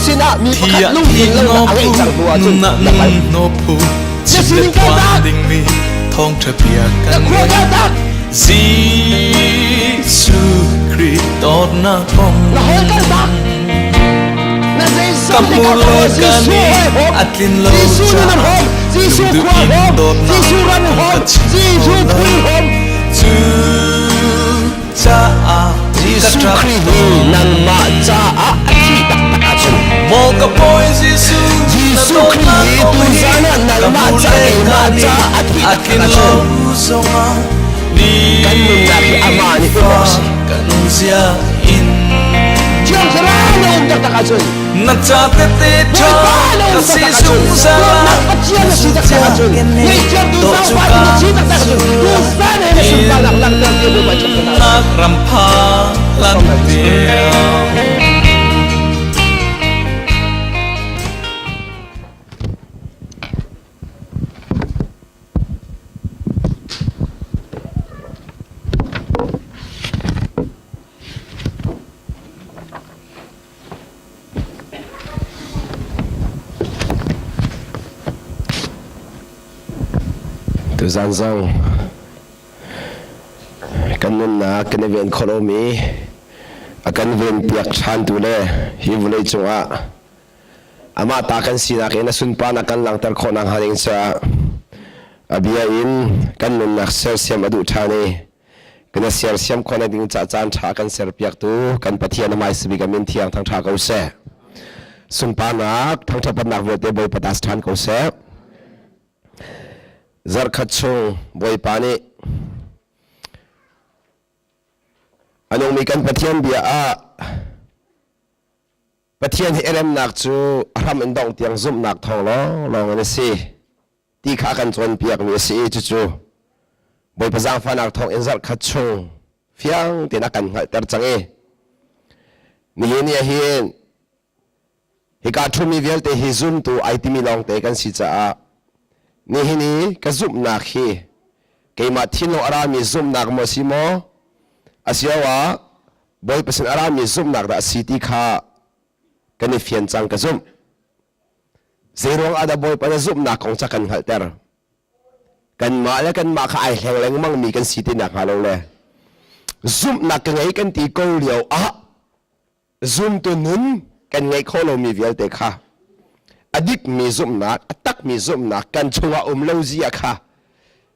sinah mi pakhat Thiah lungtlin lonak a ngeih cang hnu ahcun na na palh. no phu Na sining kaltak! dingmi thawngṭha bia Na kan khua ngei. kaltak! Jesuh Khrih dawtnak kong Na hawi kaltak! Na ka zeizong te hmu kaltak le law ka Jesuh nih hawi hawm! a tlin lo Jesuh nun an caah hawm! Jesuh lungduh khua in hawm! dawtnak Jesuh ram ka hawm! chim Jesuh ko phun lai. hawm! Cu caah ka Jesuh ṭap Khrih hi tawn. nangmah caah a thih taktak ahcun Maw ka Bawi Jesuh, na Jesuh Khrih dawtnak hi kong hi tuzan ah ka nangmah hmu ca le keimah ka nih caah a thih a taktak tlin ahcun lo zongah kan nunnak hi amah nih uk awk a si. ka nunzia in Thiang Thlarau na um taktak ahcun na ca tete ṭha Bawipa na ka um si taktak ahcun zungzal dawtnak Pathian na si taktak ahcun ngaihthiamtu zaangfahtu na si taktak ahcun tuzan he na sunparnak langhter ti Bawipa chim hna. nak ram pha lan tiang. Tuzan zong kan nunnak kan i ven khawh lomi a kan venpiak ṭhantu le hi vawlei cungah amah ta kan sinak in a sunparnak kan langhter khawh nakhnga ding caah a bia in kan nunnak sersiam a duh ṭhan i kan i sersiam khawh ding caah caan ṭha kan serpiaktu kan Pathian a hmaisabik a min thiang thangṭha ko seh. Sunparnak thangṭhatnak vialte Bawipa ta si ṭhan ko seh. Zarhkhat chung Bawipa nih a nungmi kan Pathian bia ah Pathian hi remnak cu a hram in dongh tiang zumhnak thawng lawnglawng in a si ti kha a kan cawnpiakmi a si i cucu Bawipa zaangfahnak thawng in zarhkhat chung fiang tein a kan hngalhter cang i nihin ni ah hin hika ṭhumi vialte hi zumtu ai timi lawngte kan si caah nihin i ka zumhnak hi keimah thinlung a rami zumhnak maw si maw asiloah Bawipa sin a rami zumhnak dah a si ti kha kan i fian cang ka zumh. Zeiruang ah dah Bawipa na zumhnak kong ca kan hngalhter? Kanmah le kanmah kha ai hleng lengmang mi kan si ti nak hnga lo le zumhnak ka ngei kan ti ko lio ah zumtu nun kan ngeih khawh lomi vialte kha a dikmi zumhnak, a takmi zumhnak kan chungah um lo zia kha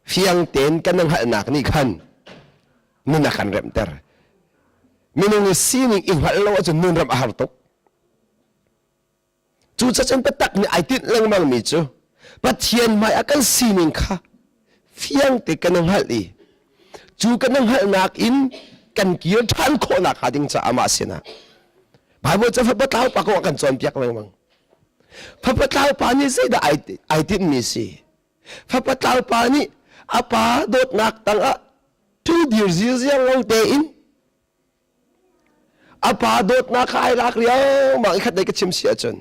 fiang tein kan hngalhnak nih khan nun a kan remhter. Minung i sining i hngalh lo ahcun nun remh a har tuk. Cucacun biatak nih ai tinh lengmang mi cu Pathian hmai ah kan sining kha fiang te kan hngalh i cu kan hngalhnak in kan kir ṭhan khawhnak hnga ding caah amah sinah Bible cu fapa tlau pa kong a kan cawnpiak lengmang. Fapa tlau pa nih zeidah ai tinhmi si? Fapa tlau pa nih a pa dawtnak tangah thu dir zirziang lo tein A pa dawtnak kha ai lak riangmang i khat dei ka chim si ahcun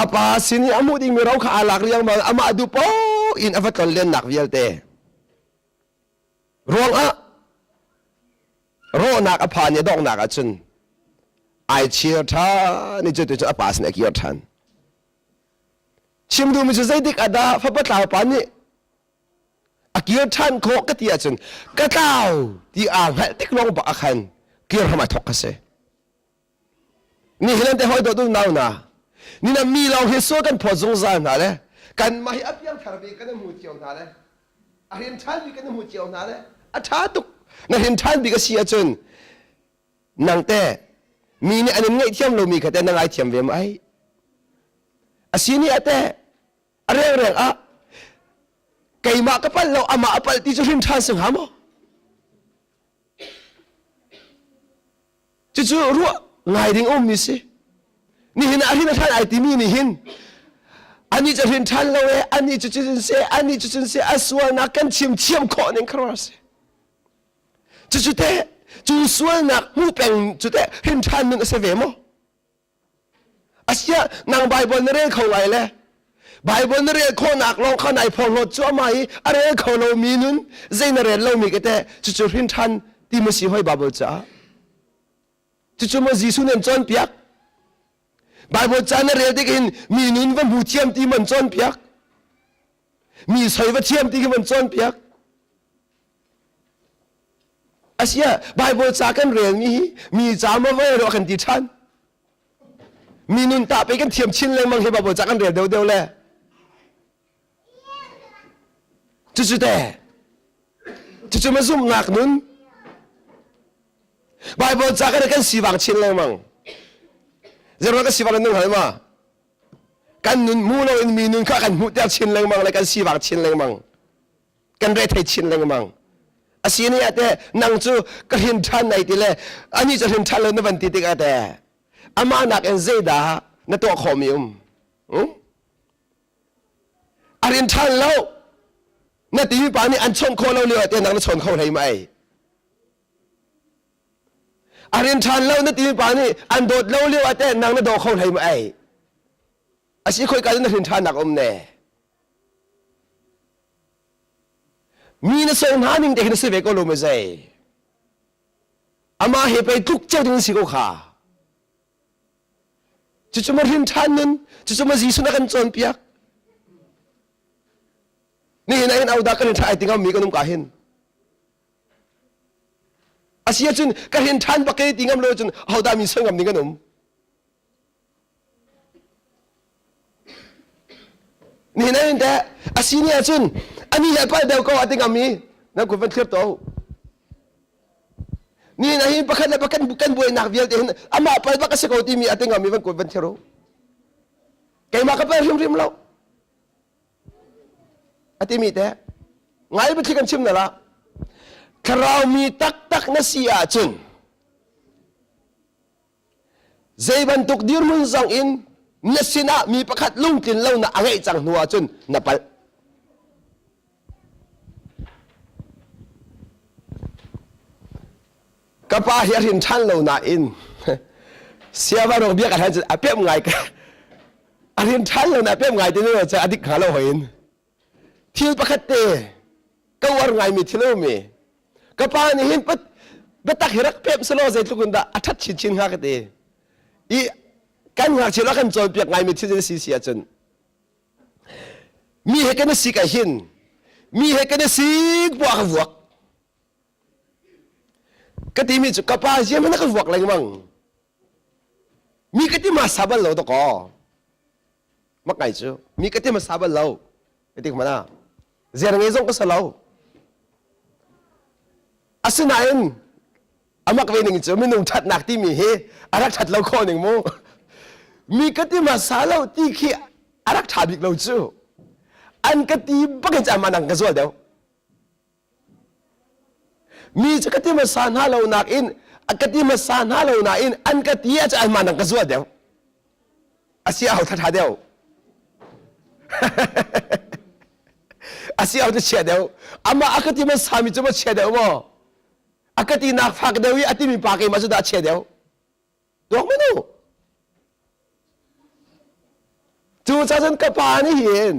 a pa sin i a hmuh dingmi ro kha aa lak riangmang amah duh paoh in a va tlonlennak vialte ruangah rawhnak a phan i a donghnak ahcun ai chir ṭhan i cutu cu a pa sin a kir ṭhan. Chim duhmi cu zeitik ah dah fapa tlau pa nih a kir ṭhan khawh ka ti ahcun ka tlau ti aa hngalh tik lawng bak ah khan kir hram ai thawk ka si. Ni hilan te hoi dawt nau na ni na mi lawng hi sual kan phawt zungzal hna le kan mah hi a piangthar ve kan hmu cio hna le a hrin ṭhan bik kan hmu cio hna le a ṭha tuk na hrin ṭhan bik a si ahcun nang te mi nih an in ngaihthiam lomi kha te na ngaithiam ve ma ai a si ni ah teh a rengreng ah keimah ka palh lo amah a palh ti cu hrim ṭhan si hnga maw cucu ruah ngai ding ummi si nihin ah hrin a ṭhan ai timi nih hin ani cu hrin ṭhan lo e ani cu cun se ani cu cun se a sualnak kan chim thiam khawh ning kha si cucu te cu sualnak hmu peng cu te hrin ṭhan nun a si ve maw Asiah nang Bible na rel kho lai le Bible na rel khawhnak lawng kha nai phorhlawt cuahmah i a rel kho lomi nun zei na rel lomi ka teh cucu hrin ṭhan ti ma si hoi Bible caah cucu maw Jesuh nih an cawnpiak? Bible ca na rel tik hin mi nun va hmu thiam ti man cawnpiak. Mi soi va thiam ti khi man cawnpiak. Asia Bible ca kan relmi hi mi ca ma va ro kan ti ṭhan. Mi nun ta pe kan thiam chin lengmang hi Bible ca kan rel deuh deuh le. Cucu te cucu ma zumhnak nun Bible ca kan kan sivang chin lengmang. Zeruang kan sivang nung hal ma? Kan nun mu lo in mi nun kha kan hmuh ter chin lengmang le kan sivang chin lengmang. Kan rethei chin lengmang. Asi ni ate nang cu ka hrin ṭhan nai ti le ani cu hrin ṭhan lo na van ti tik ate amah nak in zeidah na tuah khawh mi um? Hmm? A rin ṭhan lo na timi pa nih an chawnh khawh lo lio ah te nang na chawn kho hlei ma ei a rin ṭhan lo na timi pa nih an dawt lo lio ah te nang na daw kho hlei ma ei a si khoi ka na rin ṭhan nak um ne mi na song hna ning te khi na si ve ko lo ma zei amah he pei tluk ceu ding si ko kha Cucu ma hrin ṭhan nun, cucu ma Jesuh na kan cawnpiak. Nihin ah hin audah kan ṭha ai ti ngam mi kan um ka hin. Asi ahcun ka hrin ṭhan bak ke ti ngam lo cun hodah mi soi ngam ding kan um. Nihin ah hin teh asi ni ahcun ani le pal deuh ko a ti ngam mi nan kut van thlir to. Ni na hi pakhat le pakhat kan buainak vialte hin amah pal bak a si ko timi a ti ngami van kut van thir u. Keimah ka pal hrimhrim lo. A timi te ngai biathli kan chim na la. Thlarau mi taktak na si ahcun Zei bantuk dirhmun zong in na sinah mi pakhat lungtlin lonak a ngeih cang hnu ahcun na palh. Ka pa hi a hrin ṭhan lo nain siava rong bia ka hlan cun a pemh ngai ka a hrin ṭhan lo na a pemh ngai ti nu cu a dik hnga lo hoi in thil pakhat te ka uar ngaimi thil a um i ka pa nih hin biatak hi rak pemh selaw zeitluk in dah a ṭhat chinchin hnga ka ti i kan ngakchia lo kan cawnpiak ngaimi thil si si ahcun mi he kan i sik ah hin mi he kan i sik buah ka vuak ka timi cu ka pa ziam na ka vuak lengmang mi ka ti ma sa bal lo dakaw mak ngai cu mi ka ti ma sa bal lo ka ti mana Zer ngei zong ka si lo. Asinain amak ve ning cu minung ṭhatnak timi hi a rak ṭhat lo khawh ning mu. Mi ka ti hmasa lo ti khi a rak ṭha bik lo cu. An ka ti bak in caan nang ka zual deuh. Mi cu ka ti hmasa hna lo nakin ka ti hmasa hna lo nain an ka ti ah cun anmah nang ka zual deuh. A si aho ṭha deuh. A si aho chia deuh. Amah a ka ti hmasa mi cu ma chia deuh maw? A ka ti nak fak deuh i a timi pa keimah cu dah chia deuh. Tuak manu. Cu cun ka pa nih hin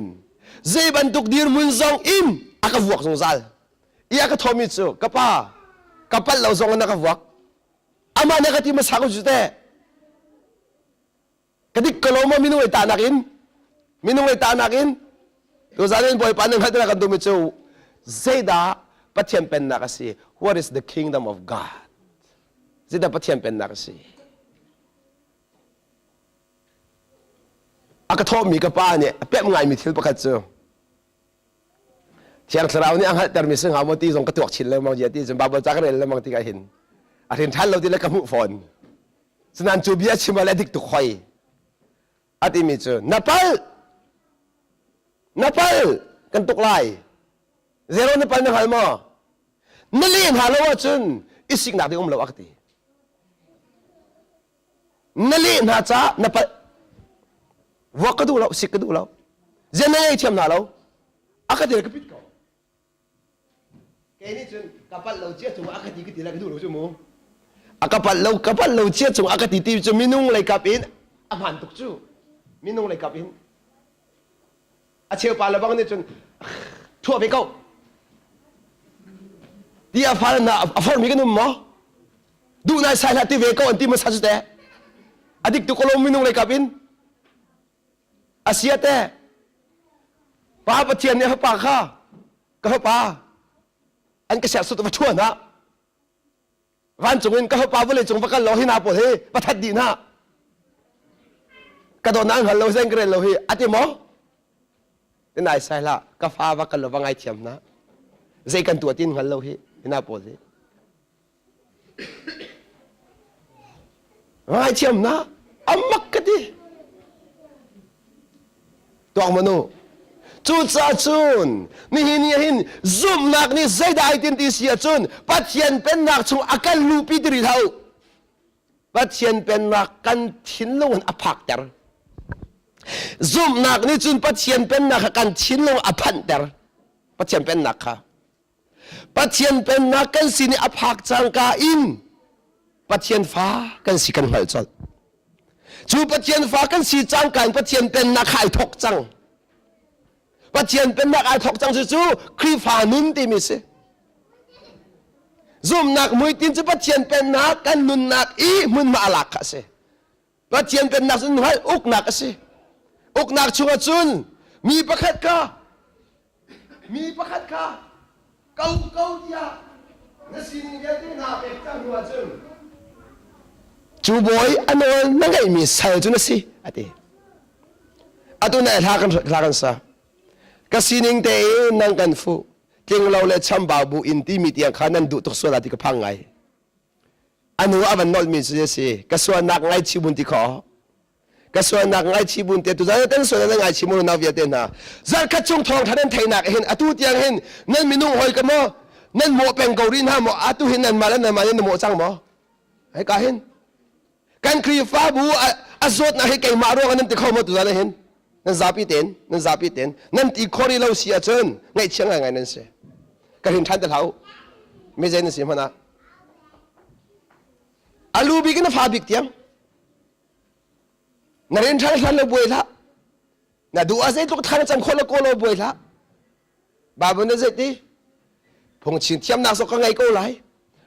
zei bantuk dirhmun zong in a ka vuak zungzal. I a ka thawmi cu ka pa ka palh lo zong in a ka vuak. Amah na ka ti hmasa ko cu teh. Ka dik ko lo maw minung ei tahnak in? Minung ei tahnak in? Tuzan in Bawipa nih hngalhter a kan duhmi cu zeidah Pathian pennak a si? What is the kingdom of God? Zeidah Pathian pennak a si? A ka thawhmi ka pa nih a pemh ngaimi thil pakhat cu Thiang Thlarau nih a hngalhtermi si hnga maw ti zong ka tuak chin lengmang zia ti cun Baibal ca ka rel lengmang tikah hin a hrin ṭhan lo ti le ka hmuh fawn. Cunan cu bia chim le dik tuk hoi. A timi cu na palh na palh kan tuk lai. Zero na palh na hngal maw? Na leh hna lo ahcun i siknak ding um lo a ka ti. Na leh hna caah na palh. Vuak ka duh lo, sik ka duh lo. Zian na ngei thiam hna lo. A ka ti ka pit ko. Kei nih cun ka palh lo cia cung a ka ti ka ti le ka duh lo cu mu. A ka palh lo ka palh lo cia cung a ka ti ti cu minung lei kap in a hmaan tuk cu. Minung lei kap in. A cheu pa le bang nih cun thuah ve ko. Ti a fal na a formi kan um maw? Duh nai sai hlah ti ve ko an ti hmasa cu teh. A dik tuk ko lo minung lei kap in. Asia te Pa Pathian nih a fapa kha ka fapa an ka serhsut va ṭhuan ah vancung in ka fapa vawlei cung va kal law hi hna pawl hi va that dih hna ka dawtnak hngal lo zein ka rel lo hi a ti maw ti nai sai hlah ka fa va kal law va ngaithiam hna zei kan tuah tin hngal lo hi hi hna pawl hi Ngaithiam na amak ka ti. Tuak manu. Cucaah cun nihin ni hin zumhnak nih zeidah ai tin ti si ahcun Pathian pennak chung a kan luhpi ti rih hlah u. Pathian pennak kan thinlung in a phakter. Zumhnak nih cun Pathian pennak kha kan thinlung a phanhter. Pathian pennak kha. Pathian pennak kan sin i a phak cangka in Pathian fa kan si kan hngalh colh. Cu Pathian fa kan si cangka in Pathian pennak kha ai thawk cang. Pathian pennak ai thawk cang cu cu Khrihfa nun timi si. Zumhnak muitin cu Pathian pennak kan nunnak i hmunhma a lak kha a si. Pathian pennak cu hngalh uknak a si. Uknak chungah cun mi pakhat kha mi pakhat kha ko ko tiah na sining vialte hna pek cang hnu ahcun cu bawi a nawl na ngeihmi sal cu na si a ti. Atu na hla kan hla kan sa. Ka sining tein nang kan fuh tling lo le chambau bu in timi tiang kha nan duh tuk sual ti ka phang ngai. Anu a van nolhmi cu a si ka sualnak ngaichih bun ti kho ka sualnak ngaichih bun te tuzan kan sual nan ngaichih mu nau vialte hna zarkhat chung thawng tha nan theihnak hin atu tiang hin nan minung hoi ka maw nan mawh peng ko rih hna maw atu hin nan mah le nan mah nan mawh cang maw hei ka hin kan Khrihfabu a zawtnak hi keimah ruang ah nan ti kho maw tuzan hin nan zapi ten nan zapi ten nan ti khori lo si ahcun ngaihchia ngaingai nan si ka hin ṭhan te hlah u mi zei nan si hmanh ah a lu bik in a fa bik tiang na rin ṭhan hlan lo buai hlah na duh ah zeitluk than cang khawh lo ko lo buai hlah Bible nih zeiti phungchin thiamnak zong ka ngei ko lai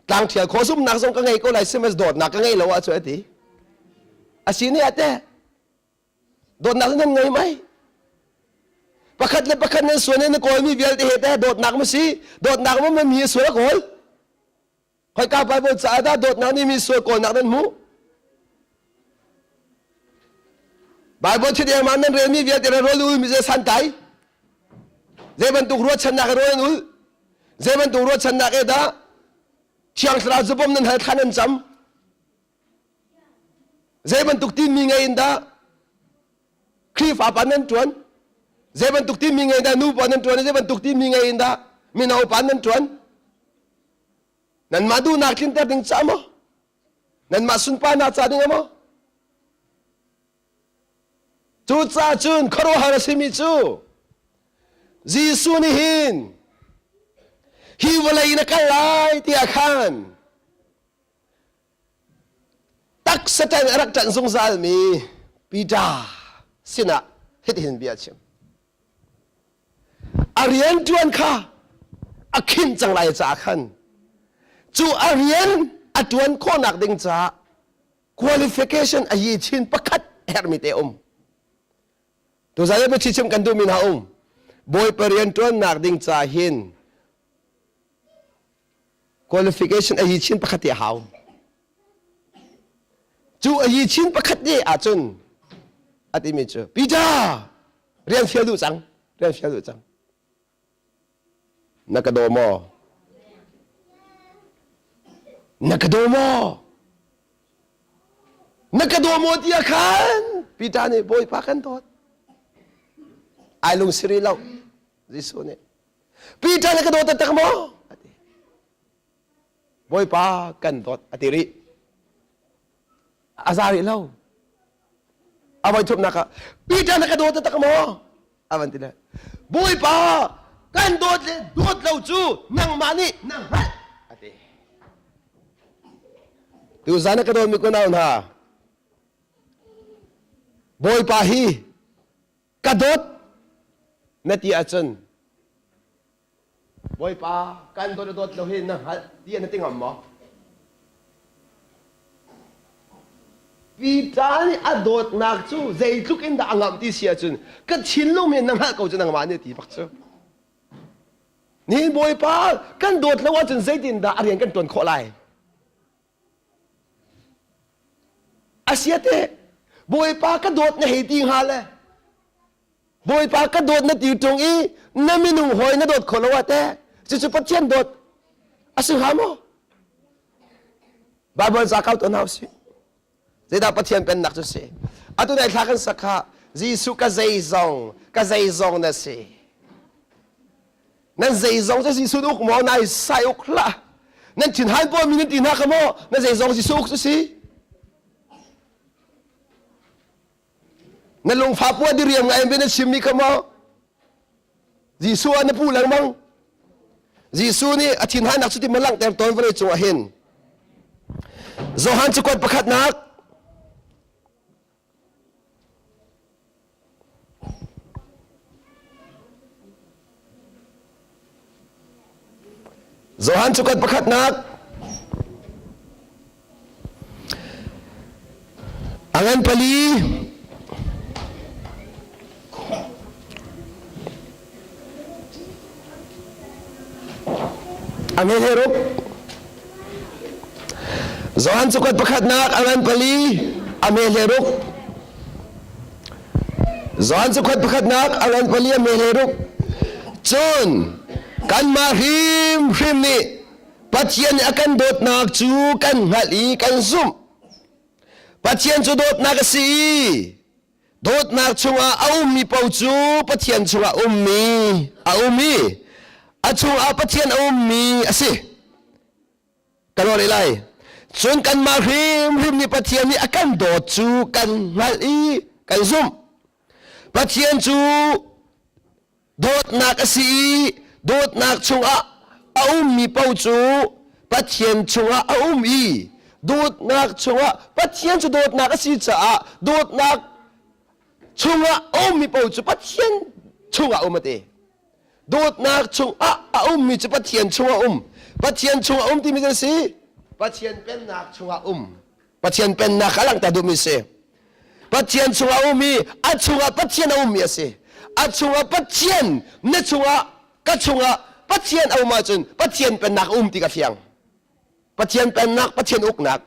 tlang ṭhial khawh zumnak zong ka ngei ko lai sihmanhsehlaw dawtnak ka ngei lo ahcun a ti a si nih ah teh Dawtnak cu nan ngei mai. Pakhat le pakhat nan sual na kawlmi vialte he teh dawtnak ma si? Dawtnak ma mi sual a kawl? Khoika Bible caah dah dawtnak nih mi sual kawlnak nan hmuh? Bible thil ma nan relmi vialte le rawl ul mi zei santlai? Zei bantuk ruahchannak he rawl an ul? Zei bantuk ruahchannak he dah Thiang Thlarau zubom nan hal thlan nan cam? Zei bantuk tinmi ngei in dah Khrihfa pa nan ṭuan? Zei bantuk tinmi ngei dah nu pa nan ṭuan? Zei bantuk tinmi ngei in dah mino pa nan ṭuan? Nanmah duhnak tlinter ding ca maw? Nanmah sunparnak ca ding maw? Cucaah cun khuaruahhar a simi cu Jesuh nih hin hi vawlei in a kal lai tiah khan Taksa ṭanh a rak ṭanh zungzalmi Peter sinah hitihin bia a chim. A rianṭuan kha a khinh cang lai caah khan cu a rian a ṭuan khawhnak ding caah qualification a yi chin pakhat herhmi te um. Tuzan ah biachi chim kan duhmi hna um. Bawipa rianṭuannak ding ca hin Qualification a hi chin pakhat te a hau. Cu a hi chin pakhat te ahcun a timi cu Peter rian fial duh cang rian fial duh cang na ka daw maw na ka daw maw na ka daw maw tiah khan Peter nih Bawipa kan dawt ai lung siri lo Jesuh nih Peter na ka dawt taktak maw? A ti. Bawipa kan dawt a ti rih. A za rih lo. A voi thumnak ah Peter na ka dawt taktak maw? A van ti le. Bawipa kan dawt le dawt lo cu nangmah nih na hngalh a ti. Tuzan na ka dawtmi kunau hna Bawipa hi ka dawt na ti ahcun Bawipa kan dawt a dawt lo hi na hngalh ti na ti ngam maw? Peter nih a dawtnak cu zeitluk in dah a ngamh ti si ahcun ka thinlung hi na hngalh ko cu nangmah nih ti bak cu. Nihin Bawipa kan dawt lo ahcun zeitindah a rian kan ṭuan khawh lai? Asiate Bawipa ka dawt na hei ti hnga le Bawipa ka dawt na ti ṭung i na minung hawi na dawt khawh lo ah teh cucu Pathian dawt a si hnga maw? Bible ca kau tuah hna usih. Zeidah Pathian pennak cu si? Atu nai thla kan sak kha Jesuh ka zeizong ka zeizong na si. Nan zeizong cu Jesuh uk maw nai sai uk hlah. Nan thinhan pawl mi nan ti hna kha maw na zeizong Jesuh uk cu si? Na lungfa pua diriam ngai in na chimmi kha maw Jesuh ah na puh lengmang. Jesuh nih a thinhannak cu ti ma langhter tawn vawlei cungah hin. Johan cakuat pakhatnak Johan cakuat pakhatnak a ngan pali a nge he ruk Johan cakuat pakhatnak a ngan pali a me hle ruk Johan cakuat pakhatnak a ngan pali a me hle ruk cun kanmah hrimhrim nih Pathian nih a kan dawtnak cu kan hngalh i kan zumh. Pathian cu dawtnak a si i dawtnak chungah a ummi paoh cu Pathian chungah ummi a um i a chungah Pathian a ummi a si. Ka ruah rih lai. Cun kanmah hrimhrim nih Pathian nih a kan dawt cu kan hngalh i kan zumh. Pathian cu Dawtnak a si i dawtnak chungah a ummi paoh cu Pathian chungah a um i dawtnak chungah Pathian cu dawtnak a si caah dawtnak chungah a ummi paoh cu Pathian chungah a um a ti. Dawtnak chungah a ummi cu Pathian chungah a um. Pathian chungah a um timi cu si Pathian pennak chungah um. Pathian pennak a langhter duhmi si. Pathian chungah um i a chungah Pathian a ummi a si. A chungah Pathian na chungah ka chungah Pathian a um ahcun Pathian pennak a um ti ka fiang. Pathian pennak, Pathian uknak.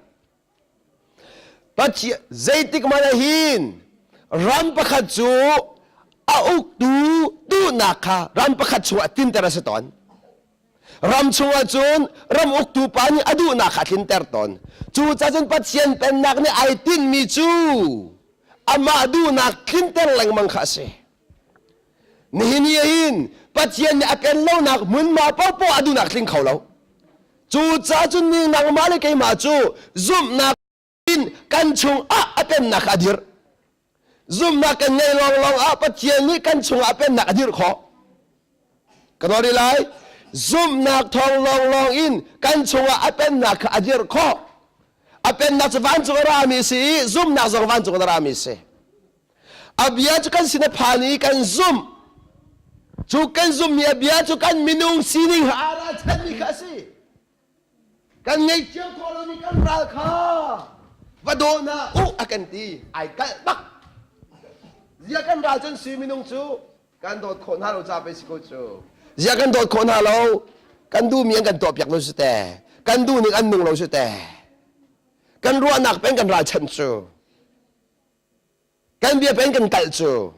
Pathian zeitik hmanh ah hin ram pakhat cu a uktu duhnak kha ram pakhat chungah tinter a si tawn. Ram chungah cun ram uktu pa nih a duhnak kha a tlinter tawn. Cucaah cun Pathian pennak nih ai tinhmi cu amah duhnak tlinter lengmang kha a si. Nihin ni hin Pathian nih a pen lonak hmunhma paohpaoh a duhnak tling kho lo. Cucaah cun ni nangmah le keimah cu zumhnak in kan chungah a pennak a dirh. Zumhnak kan ngei lawnglawng ah Pathian nih kan chungah a pennak a dirh khawh. Ka nawl rih lai. Zumhnak thawng lawnglawng in kan chungah a pennak kha a dirh khawh. A pennak cu vancung a rami a si i zumhnak zong vancung a rami a si. A bia cu kan sin a phan i kan zumh. Cu kan zumhmi a bia cu kan minung sining ha aa ralchanmi kha a si. Kan ngeih cio khawh lomi kan ral kha va daw hna u a kan ti ai kalh bak. Zia kan ral cun si minung cu kan dawt khawh hna lo ca pei si ko cu. Zia kan dawt khawh hna lo kan duhmi an kan tuahpiak lo si te. Kan duh ning an nung lo si te. Kan ruahnak peng kan ralchanh cu. Kan bia peng kan kalh cu.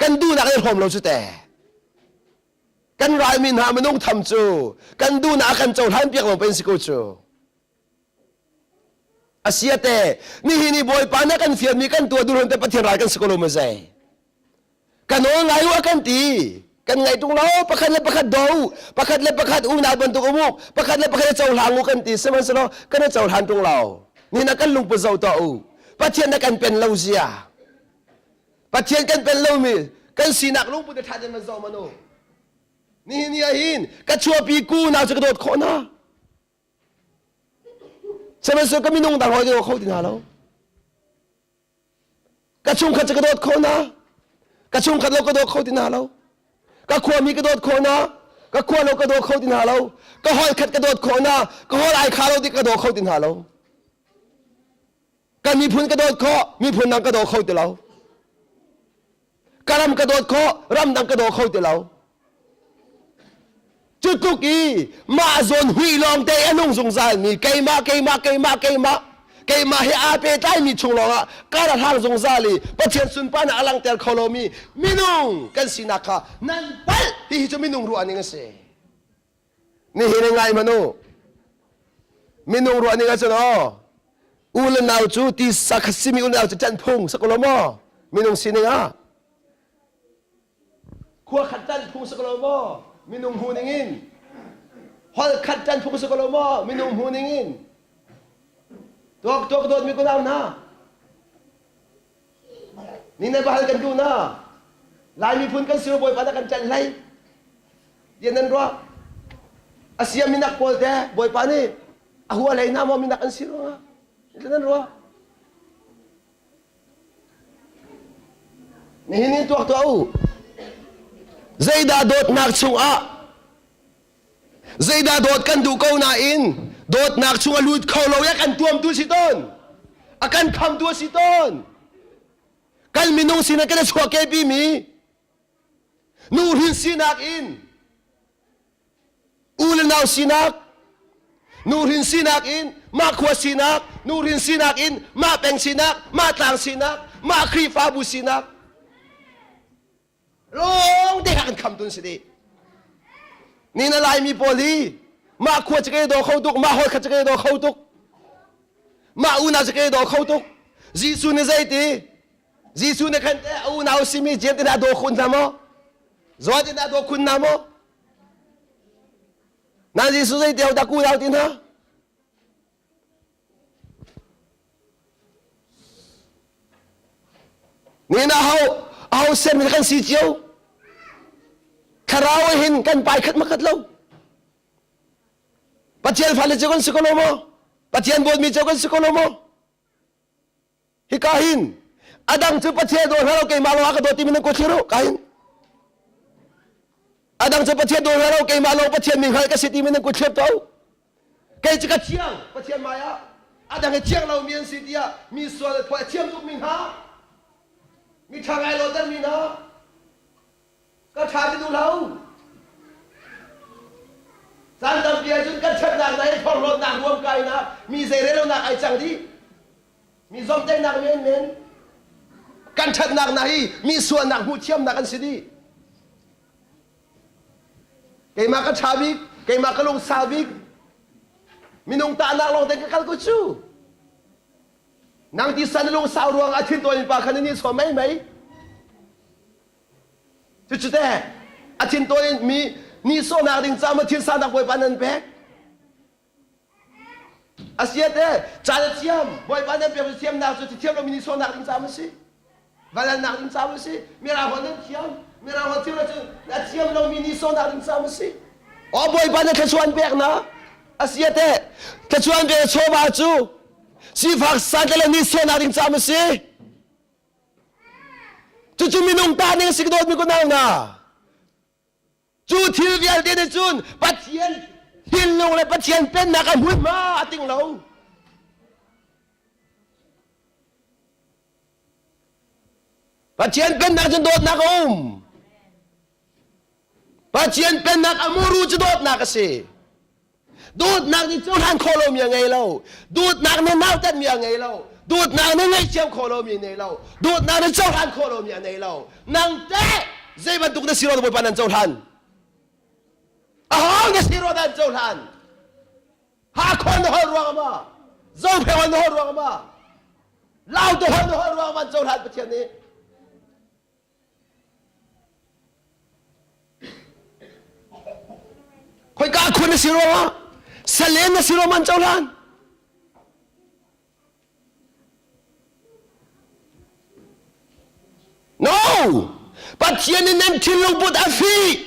Kan duhnak an hrawm lo cu te. Kan ralmi hna minung tham cu kan duhnak a kan cohlan piak lo pen si ko cu. Asiate nihin i Bawipa na kan fialmi kan tuah duh te Pathian ral kan si ko lo ma zei. Ka nawl ngai u a kan ti. Kan ngaih tung lo pakhat le pakhat do u pakhat le pakhat unau bantuk um u pakhat le pakhat cohlang u kan ti sihmanhsehlaw kan i cohlan tung lo. Nihin ah kan lungput zoh tuah u. Pathian na kan pen lo zia. Pathian kan pen lomi kan sinak lungput a ṭha in man zoh man u. Nihin ni ah hin ka chuahpi ku nau cu ka dawt khawh hna. Sihmanhsehlaw ka minung dang hawi ka daw kho ti hna lo. Ka chungkhat cu ka dawt khawh hna. Ka chungkhat lo ka daw kho ti hna lo. Ka khuami ka dawt khawh hna. Ka khua lo ka daw kho ti hna lo. Ka hawi khat ka dawt khawh hna. Ka hawl ai kha lo ti ka daw kho ti hna lo. Kan miphun ka dawt khawh, miphun dang ka daw kho ti lo. Ka ram ka dawt khawh, ram dang ka daw kho ti lo. Cu tluk i mah zawn hui lawng te a nung zungzal mi keimah keimah keimah keimah keimah he aa pehtlai mi chung lawngah kar a hlang zungzal i Pathian sunparnak a langhter kho lomi minung kan sinak kha nan palh ti hi cu minung ruah ning a si. Nihin in ngai hmanh u. Minung ruah ning ahcun aw u le nau cu tisa khat simi u le nau cu ṭanh phung sa ko lo maw minung sining ah khua khat ṭanh phung si ko lo maw minung hmu ning in holh khat ṭanh phung si ko lo maw minung hmu ning in tuak tuak dawt mi kunau hna ni nan va hal kan duh na Lai miphun kan si bawipa na kan ṭanh hlei tiah nan ruah a sia minak pawl te bawipa nih a hua hlei hna maw minak an si ruangah nan ruah Nihin in tuak tuah u. Zeidah dawtnak chungah zeidah dawt kan duh ko nain dawtnak chung a lut kho lo i a kan tuamtu si tawn. A kan khamtu a si tawn. Kan minung sinak kan i chuahkehpi mi nuhrin sinak in u le nau sinak nuhrin sinak in mah khua sinak nuhrin sinak in mah peng sinak mah tlang sinak mah Khrihfabu sinak lawng te kha kan kham tun si dih ni na Laimi pawl hi mah khua cu ke daw kho tuk mah hawi kha cu ke daw kho tuk mah unau cu ke daw kho tuk Jesuh nih zei ti Jesuh nih khan a unau simi Jeim te hna daw khun hna maw Johan te hna daw khun hna maw Na Jesuh zei ti dah unau ti hna? Ni na ho aho sem kan si cio. Thlarau hin kan pai khat makhat lo. Pathian fale cu kan si ko lo maw? Pathian bawtmi cu kan si ko lo maw? Hika hin adang cu Pathian daw hna lo keimah lawng a ka dawt timi nan kuat thlir u ka hin. Adang cu Pathian daw hna lo keimah lawng Pathian mi hngal ka si timi nan kuat thlir to. Kei cu ka thiang Pathian hmai ah adang hi thiang lomi an si tiah mi sual le phuah a thiam tukmi hna mi ṭha ngai lo mi hna Ka ṭha ti duh lo. Caan tampi ahcun kan ṭhatnak hna hi phorhlawtnak ruamkainak mi zeirelonak ai cang dih. Mi zomhtaihnak menmen. Kan ṭhatnak hna hi mi sualnak hmuh thiamnak an si dih. Keimah ka ṭha bik, keimah ka lungsau bik. Minung tahnak lawng te ka kal ko cu. Nang ti san lungsau ruang ah thin tawi pa khan ni sawm mei mei. Cucu teh a thintawi mi nihsawhnak ding caah maw thinsanak Bawipa nan pek? A si te caan a thiam Bawipa nan pek cu thiamnak cu thiam lomi nihsawhnak ding caah maw si? Valannak ding caah maw si? Mirang holh nan thiam Mirang holh thiam lo cu a thiam lomi nihsawhnak ding caah maw si? Aw Bawipa na thluachuah an pek na a si te thluachuah an pek chawva cu sifak santlai lo nihsawhnak ding caah maw si? Cucu minung ta ning si ka dawtmi ka nau hna. Cu thil vialte nih cun Pathian thinlung le Pathian pennak a hmunhma a ting lo. Pathian pennak cun dawtnak a um. Pathian pennak a muru cu dawtnak a si. Dawtnak nih cohlan khawh lomi a ngei lo. Dawtnak nih nautatmi a ngei lo. Dawtnak nih ngaihthiam khawh lomi a nei lo. Dawtnak nih cohlan khawh lomi a nei lo. Nang teh zei bantuk na si ro Bawipa nan cohlan? Aho na si ro nan cohlan? Hakhawn na holh ruang ma? Zophei na holh ruang ma? Lautu holh na holh ruang ma cohlan Pathian nih? Khoika khun na si ruangah salen na si ruangah an cohlan. No! Pathian in nan thinlung put a fih.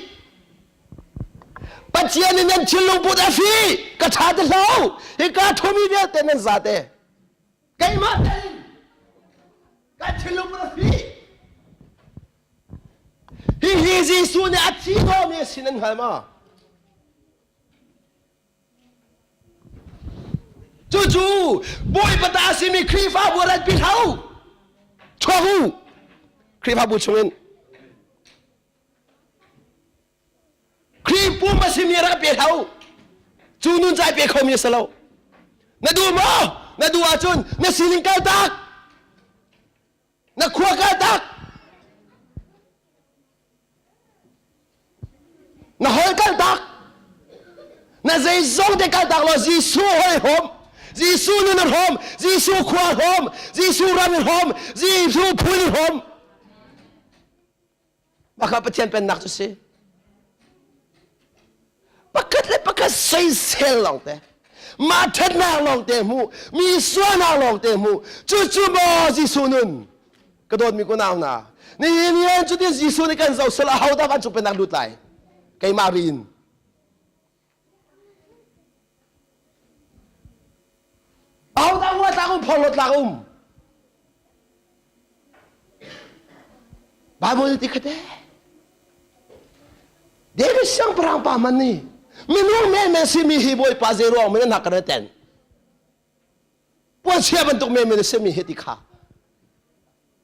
Pathian in nan thinlung put a fih. Ka ṭha ti hlah. Hika thumi vialte nan zate. Keimah tein ka thinlung a fih. Hihi Jesuh nih a thi dawmi a si nan hngal maw? Cucu Bawipa ta a simi Khrihfabu rat pi hlah u. Chuak u. Khrihfabu chungin Khrih pum a simi rak pe hlah u. Cu nun cai pe khomi a si lo. Na duh maw? Na duh ahcun na sining kal tak. Na khua kal tak. Na hol kal tak. Na zeizong te kal tak law Jesuh hoi hom. Jesuh nun in hom. Jesuh khua hom. Jesuh ram in hom. Jesuh phun in hom. Mah kha Pathian pennak cu si. Pakhat le pakhat soisel lawngte, mah ṭhatnak lawngte hmu, mi sualnak lawngte hmu, cucu maw Jesuh nun? Ka dawtmi kunau hna, nihin ni cutin Jesuh nih kan zoh sal ahodah vancung pennak lut lai? Keimah rin. Ahodah huatlak um, phorhlawtlak um? Bible ti khat eh. David siangpahrang pa man nih minung menmen simi hi Bawipa zei ruang men na kan ten. Puanchia bantuk menmen simi hi ti kha.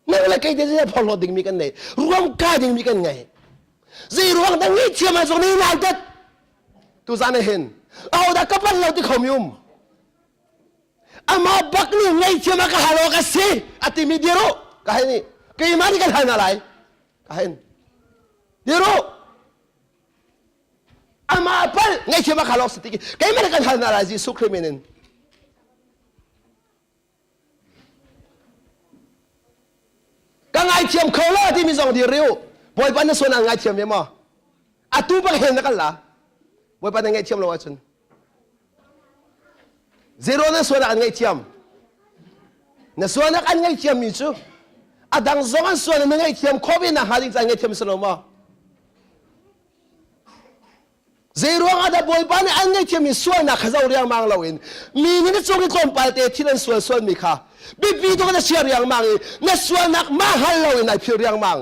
Nang le kei te zei phorhlawt dingmi kan nei, ruam kai dingmi kan ngei. Zei ruang dah ngei thiam ah zong ni nai tet. Tu zan hin ahodah ka pan lo ti khomi um. Amah bak nih ngaihthiam a ka hal awk a si a timi dir u ka hei nih keimah nih kan hal hna lai ka hein dir u amah pal ngaihthiam a ka hal awk si ti keimah nih kan hal hna lai Jesuh Khrih min in ka ngaithiam kho lo timi zong dir u Bawipa na suan an ngaithiam ve maw atu bak hen na kan la Bawipa na ngaihthiam lo ahcun Zero na sualnak an ngaihthiam. Na sualnak an ngaihthiam mi cu a dang zong an sual na ngaihthiam khawh ve nakhnga ding ca an ngaihthiam si lo maw? Zei ruang ah dah Bawipa nih an ngaihthiam mi sualnak kha zoh riangmang loin mi nih na cung i tlawmpal te thil an sual sualmi kha biapi tuk na chia riangmang i na sualnak mah hal loin ai phil riangmang.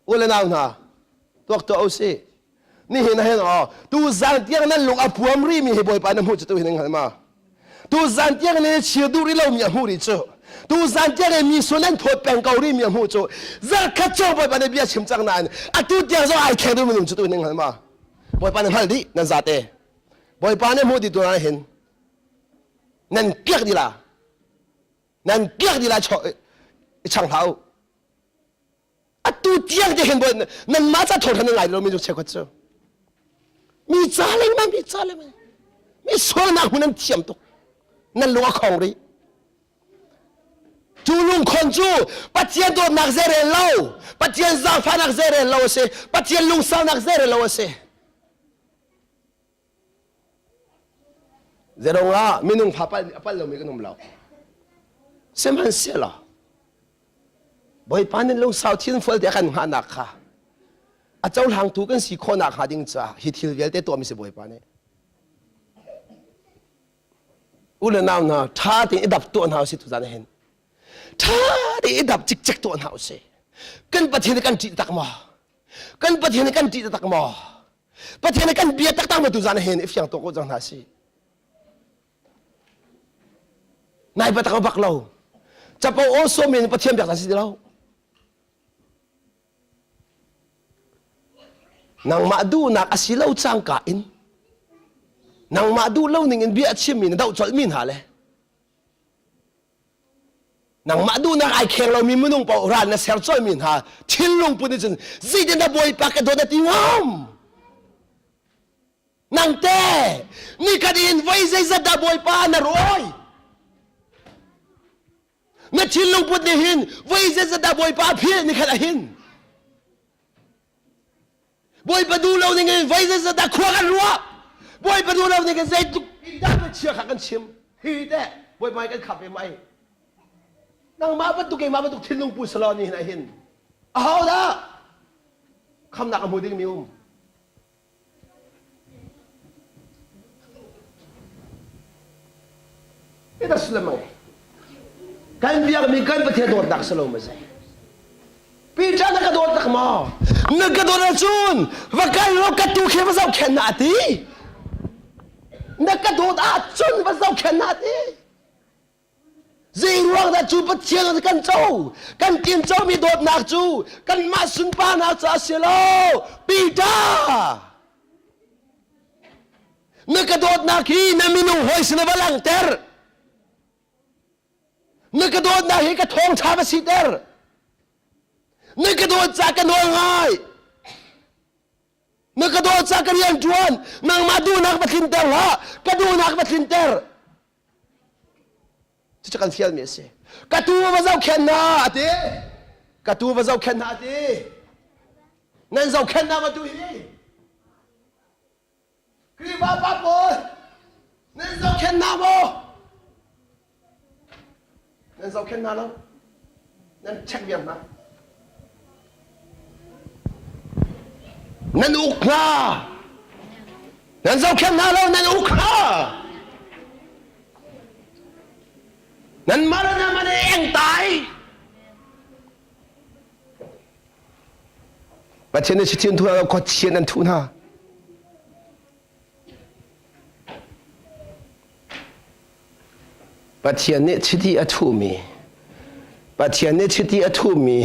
U le nau hna, tuak tuah u sih. Nihin ah hin aw, tu zan tiang nan lung a puam rih mi hi Bawipa na hmuh cu tu hin hngal ma? Tu zan tiang nan chir duh rih lomi a hmuh rih cu. Tu zan tiang i mi sun an phawt peng ko rih mi a hmuh cu. Zarkhat chung Bawipa nih bia chim cang nain atu tiang zong ai thleng duh minung cu tu hin hngal ma? Bawipa na hngal dih nan zate. Bawipa nih hmuh dih tu na hin nan piak dih la. Nan piak dih la i chang hlah u. Atu tiang te hin bawi nanmah ca thawngtha nan ngai lo mi cu cheukhat cu mi ca lengmang mi ca lengmang mi sualnak hmun an thiam tuk nan lung a khong rih cu lungkhon cu Pathian dawtnak zeirel lo Pathian zaangfahnak zeirel lo a si Pathian lungsaunak zeirel lo a si Zerong ah minung fa pal a pal lomi kan um lo. Sihmanhsehlaw Bawipa nih lungsau thinfual te a kan hngahnak kha a cohlangtu kan si khawhnak hnga ding caah hi thil vialte tuahmi si Bawipa nih. U le nau hna ṭha tein i dap tuah hna usih tuzan hin. Ṭha tein i dap cikcek tuah hna usih. Kan Pathian kan ṭih tak maw? Kan Pathian kan ṭih tak maw? Pathian kan bia taktak ma tuzan hin i fiang tuk ko cang hna si. Nai batak bak lo. Capo aw som in Pathian biak si ti lo. Nangmah duhnak a si lo cangka in nangmah duh lo ning in bia a chimmi na doh colhmi hna le Nangmah duhnak ai kheng lomi minung paoh ral na ser colhmi hna thinlung put nih cun zeitin dah Bawipa ka dawt a ti ngam? Nang te nikhat in voi zeizat dah Bawipa na rawi? Na thinlung put nih hin voi zeizat dah Bawipa a philh nikhat ah hin? Bawipa duh lo ning in voi zeizat dah khua kan ruah? Bawipa duh lo ning in zeitluk in dah na chia kha kan chim? Hi teh Bawipa kan khap ve mai. Nangmah bantuk keimah bantuk thinlung pu selaw ni hin hin aho dah khamnak a hmu dingmi um? Ita sullam Kan biakmi kan Pathian dawtnak si lo ma zei? Peter na ka dawt tak maw? Na ka dawt ahcun va kal law ka tu khi va zohkhenh na a ti. Na ka dawt ahcun va zohkhenh hna ti. Zeiruang dah cu Pathian kan co? Kan tincomi dawtnak cu kanmah sunparnak caah si lo. Peter! Na ka dawtnak hi na minung hawi sin va langhter. Na ka dawtnak hi ka thawngṭha va siter. Na ka dawt ca ka nawl ngai. Na ka dawt ca ka rian ṭuan. Nangmah duhnak va tlinter hlah. Ka duhnak va tlinter. Cucu kan fialmi a si. Ka tuu va zohkhenh hna a ti. Ka tuu va zohkhenh hna a ti. Nan zohkhenh hna ma tu hi? Khrihfa pa pawl nan zohkhenh hna maw? Nan zohkhenh hna lo. Nan check viar hna. Nan uk hna. Nan zohkhenh hna lo, nan uk hna. Nan mah le nan eng tai. Pathian nih chithin thu hna, khuachian an thuh hna. Pathian nih chiti a thuhmi Pathian nih chiti a thuhmi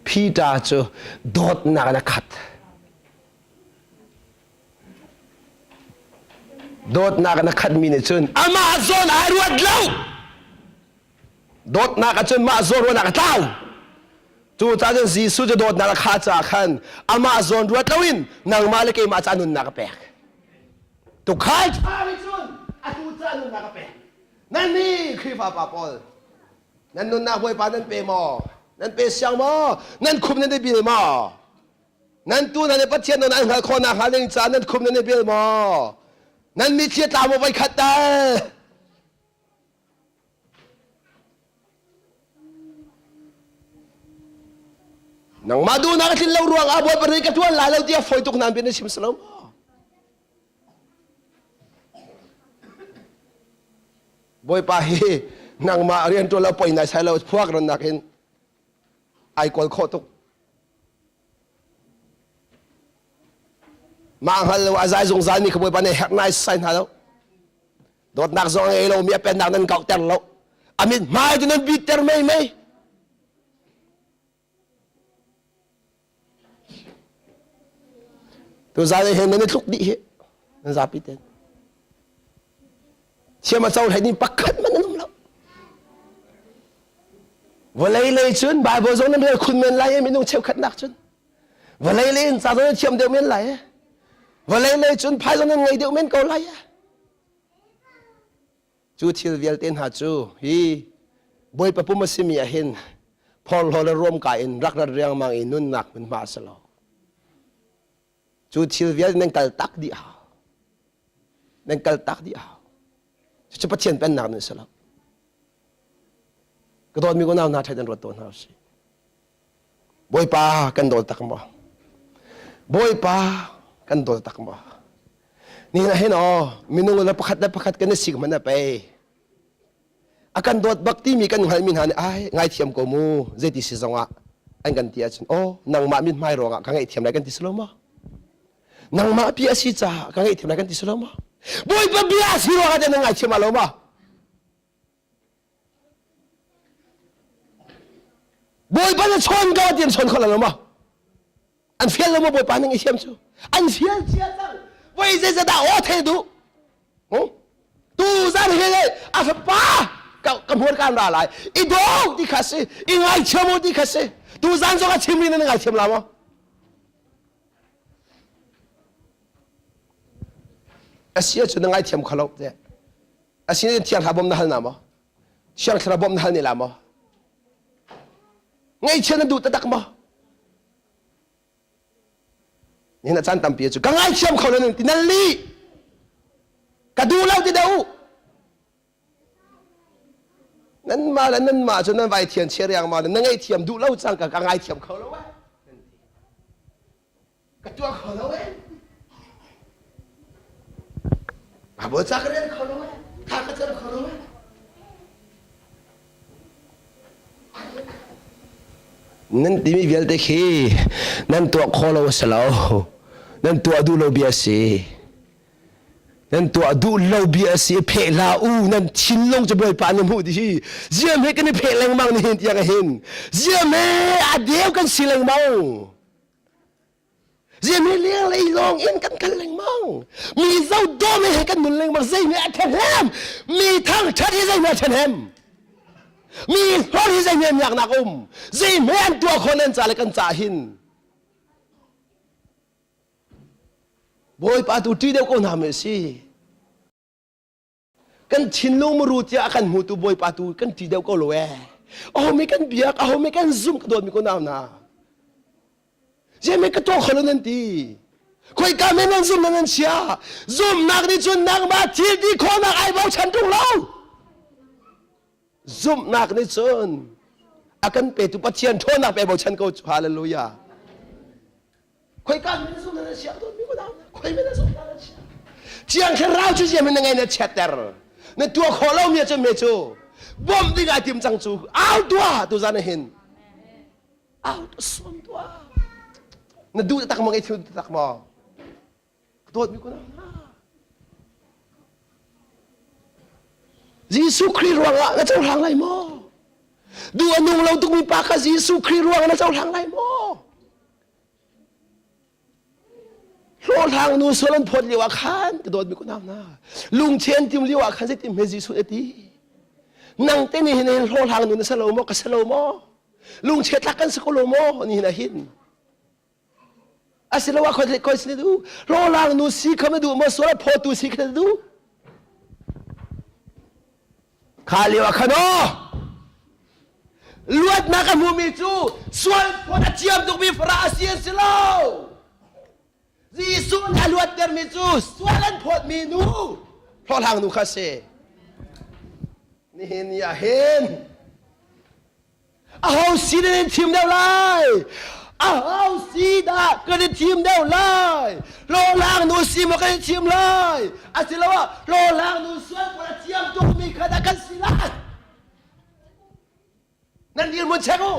Peter cu dawtnak in a khat. Dawtnak in a khatmi nih cun amah zawn ai ruat lo. Dawtnak ahcun mah zawn ruahnak a tlau. Cu caah cun Jesuh cu dawtnak a khah caah khan amah zawn ruat loin nangmah le keimah caah nunnak a pek. Tukhal ṭha nih cun atu caah nunnak a pek. Nannih Khrihfa pa pawl nan nunnak Bawipa nan pe maw? Nan pe siang maw? Nan khum nan i bil maw? Nan tu nan i Pathian nan an hngalh khawh nakhnga ding caah nan khum nan i bil maw? Nan mitthli a tla maw voikhat tal? Nangmah duhnak a tlin lo ruang ah Bawipa nih ka tuan lai lo tiah fawi tuk nan bia na chim si lo maw? Bawipa hi nangmah rian ṭuan lo poi nai sai lo phuak rannak in ai kawl khawh tuk. Mah hngal lo a zai zungzal mi kha Bawipa nih herh nai sai hna lo. Dawtnak zong a ngei lomi a pennak nan kauhter lo. A mit hmai cu nan bitter mei mei. Tuzan he nan i tluk dih hi. Nan zapi ten. Thiam a co hlei ding pakhat man an um lo. Vawlei lei cun Bible zong nan rel khun men lai minung cheukhat nak cun. Vawlei lei in ca zong nan thiam deuh men lai. Vawlei lei cun phai zong nan ngei deuh men ko lai. Cu thil vialte hna cu hi Bawipa pum a simi ah hin phorhlaw le ruamkai in rak rat riangmang i nunnak hmunhma a si lo. Cu thil vialte nan kal tak dih hau. Nan kal tak dih hau. Cucu Pathian pennak nun a si lo. Ka dawtmi unau hna ṭhat in ruat tawn hna usih. Bawipa kan dawl tak maw? Bawipa kan dawl tak maw? Nihin ah hin aw minung le pakhat le pakhat kan i sik hmanh ah pei a kan dawt bak timi kan hngalhmi hna nih ai ngaithiam ko mu zeiti si zongah an kan ti ahcun aw nangmah mithmai ruangah ka ngaihthiam lai kan ti si lo maw? Nangmah bia a si caah ka ngaihthiam lai kan ti si lo maw? Bawipa bia a si ruangah teh na ngaithiam ah lo maw? Bawipa na chawn ko ti an chawn kho lo maw? An fial lo maw Bawipa ning i thiam cu? An fial cia cang. Voi zeizadah aw thei duh? Tu zan hi le a fapa ka ka hmuar kan ra lai. I do ti kha si, i ngaithiam u ti kha si. Tu zan zong a chim mi nan ngaithiam la maw? Asia cu na ngaithiam kho lo te. Asinain Thiang Thlarau bawm na hal na maw? Thiang Thlarau bawm na hal ne la maw? Ngaihchia na duh taktak maw? Nihin ah caan tampi cu ka ngaithiam kho lo ning ti nan lih. Ka duh lo ti deuh u. Nanmah le nanmah cu nan vai thian chia riangmang na ngaihthiam duh lo cang ka ka ngaithiam kho lo eh. Ka tuah kho lo eh. Baibal ca ka rel kho lo eh. Thla ka cam kho lo eh. Nan timi vialte khi nan tuah kho lo a si lo. Nan tuah duh lo bia a si. Nan tuah duh lo bia a si pheh hlah u nan thinlung cu Bawipa nih hmuh dih hi. Ziam he kan i pheh lengmang nihin tiang hin. Ziam he a deu kan si lengmang. Ziam he leng lei lawng in kan kal lengmang. Mi zo dawm he kan nun lengmang zei nih a ṭhahnem. Mi thangṭhat hi zei nih a ṭhahnem. Mi hlor hi zei nih miaknak um. Zei hme an tuah khawh nan ca le kan ca hin. Bawipa tu ṭih deuh ko hna meh si. Kan thinlung muru tiah a kan hmutu Bawipa tu kan ṭih deuh ko lo ee. Aho mi kan biak, aho mi kan zumh ka dawtmi ko nau hna. Ziah ka tuah kho lo nan ti. Khoika men nan zum nan chia. Zumnak nih cun nangmah thil ti khawhnak ai bochan ṭung lo. Zumhnak nih cun a kan petu Pathian ṭhawnnak pe bochan ko cu. Hallelujah. Khoika min zumh na chia dawtmi ko nau khoi min zumh na chia. Thiang Thlarau cu ziam in na ngei na chiatter. Na tuah khawh lo mi cu me cu bawmh ding ai tim cang cu au tuah tu zan hin. Au sawm tuah. Na duh tak maw ngei thil tak maw? Dawtmi ko nau Jesuh Khrih ruangah na cohlang lai maw? Duh a nung lo tukmi pa kha Jesuh Khrih ruangah na cohlang lai maw? Hlawhhlang nu sual an phawt lio ah khan ka dawtmi ko nau hna lungchen tim lio ah khan zeitin hme Jesuh a ti nang te nih hin hlawhhlang nu na si lo maw ka si lo maw lungchia tlak kan si ko lo maw ni hin ah hin Asiloah khoi khoi si na duh? Hlawhlang nu si kha na duh maw? Sual a phawtu si kha na duh? Kha lio ah khan aw luatnak a hmumi cu sual phawt a thiam tukmi farah a si an si lo. Jesuh nih a luattermi cu sual an phawtmi nu hlawhhlang nu kha a si. Nihin ni ah hin Aho si dah nan thim deuh lai? Aho si dah kan i thim deuh lai? Hlawhhlang nu si maw kan i thim lai? Asiloah hlawhhlang nu sual pawl a thiam tukmi kha dah kan si lai? Nan dirhmun check u.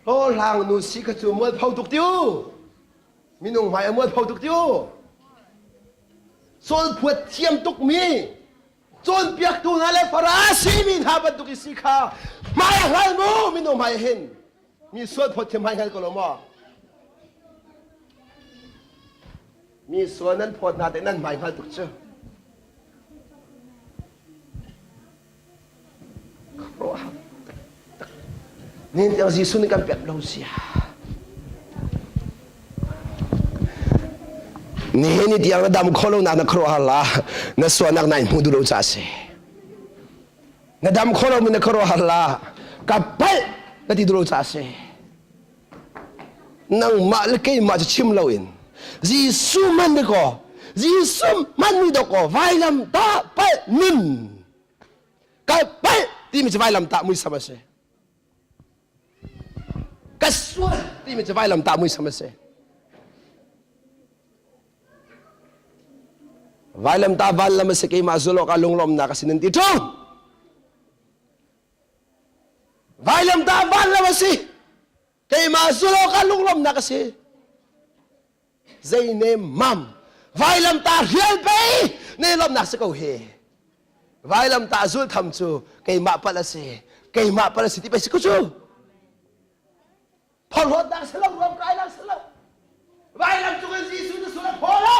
Hlawhhlang nu si kha cu mualpho tuk tiu. Minung hmai a mualpho tuk tiu. Sualphuat thiam tukmi cawnpiaktu hna le Farasi mi hna bantuk i si kha hmai a hngal mu minung hmai hin mi sualphawt thiam hmai hngal ko lo maw? Mi sual nan phawt hna te nan hmai hngal tuk cu. Nihin tiang Jesuh nih kan pek lo sia. Nihin ni tiang na dam kho lo nak na khuaruahhar la na sualnak na in hmu duh lo ca si. Na dam kho lo mi na khuaruahhar la ka palh na ti duh lo ca si. Nangmah le keimah cu chim loin Jesuh man ni kaw Jesuh man ni dok kaw vailam tah palh nun ka palh timi cu vailam tah muisam a si. Ka sual timi cu vailam tah muisam a si. Vailam tah vanlam a si keimah zulh awk ah lunglawmhnak a si nan ti ṭung. Vailamtah vanlam a si. Keimah zulh awkah lunglawmhnak a si. Zei ne mam vailamtah hrial pei ne lawmhnak si ko hi. Vailamtah zul tham cu keimah palh a si. Keimah palh a si ti pei si ko cu. Phorhlawtnak si lo, ruamkainak si lo. Vailam cung in Jesuh na sul a phaw lo.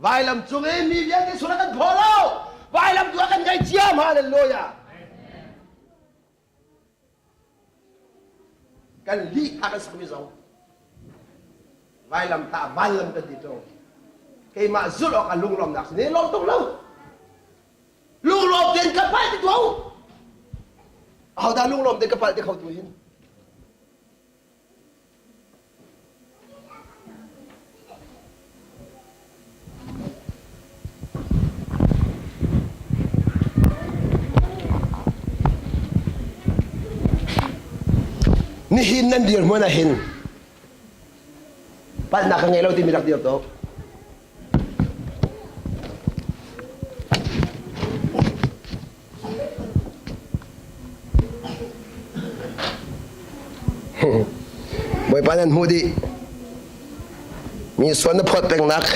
Vailam cung in mi vialte sul a kan phaw lo. Vailam tu a kan ngaihthiam. Hallelujah. Kan lih a kan sakmi zong vailam tah vanlam kan ti ṭung. Keimah zulh awk a lunglawmnak si ne lawm tuk lo. Lunglawm tein ka palh ti tuah u. Ahodah lunglawm tein ka palh ti kho tu hin? Nihin nan dirhmun ah hin palhnak ka ngei lo timi rak dir tuk. Bawipa nan hmuh dih. Mi sual na phawt pengnak.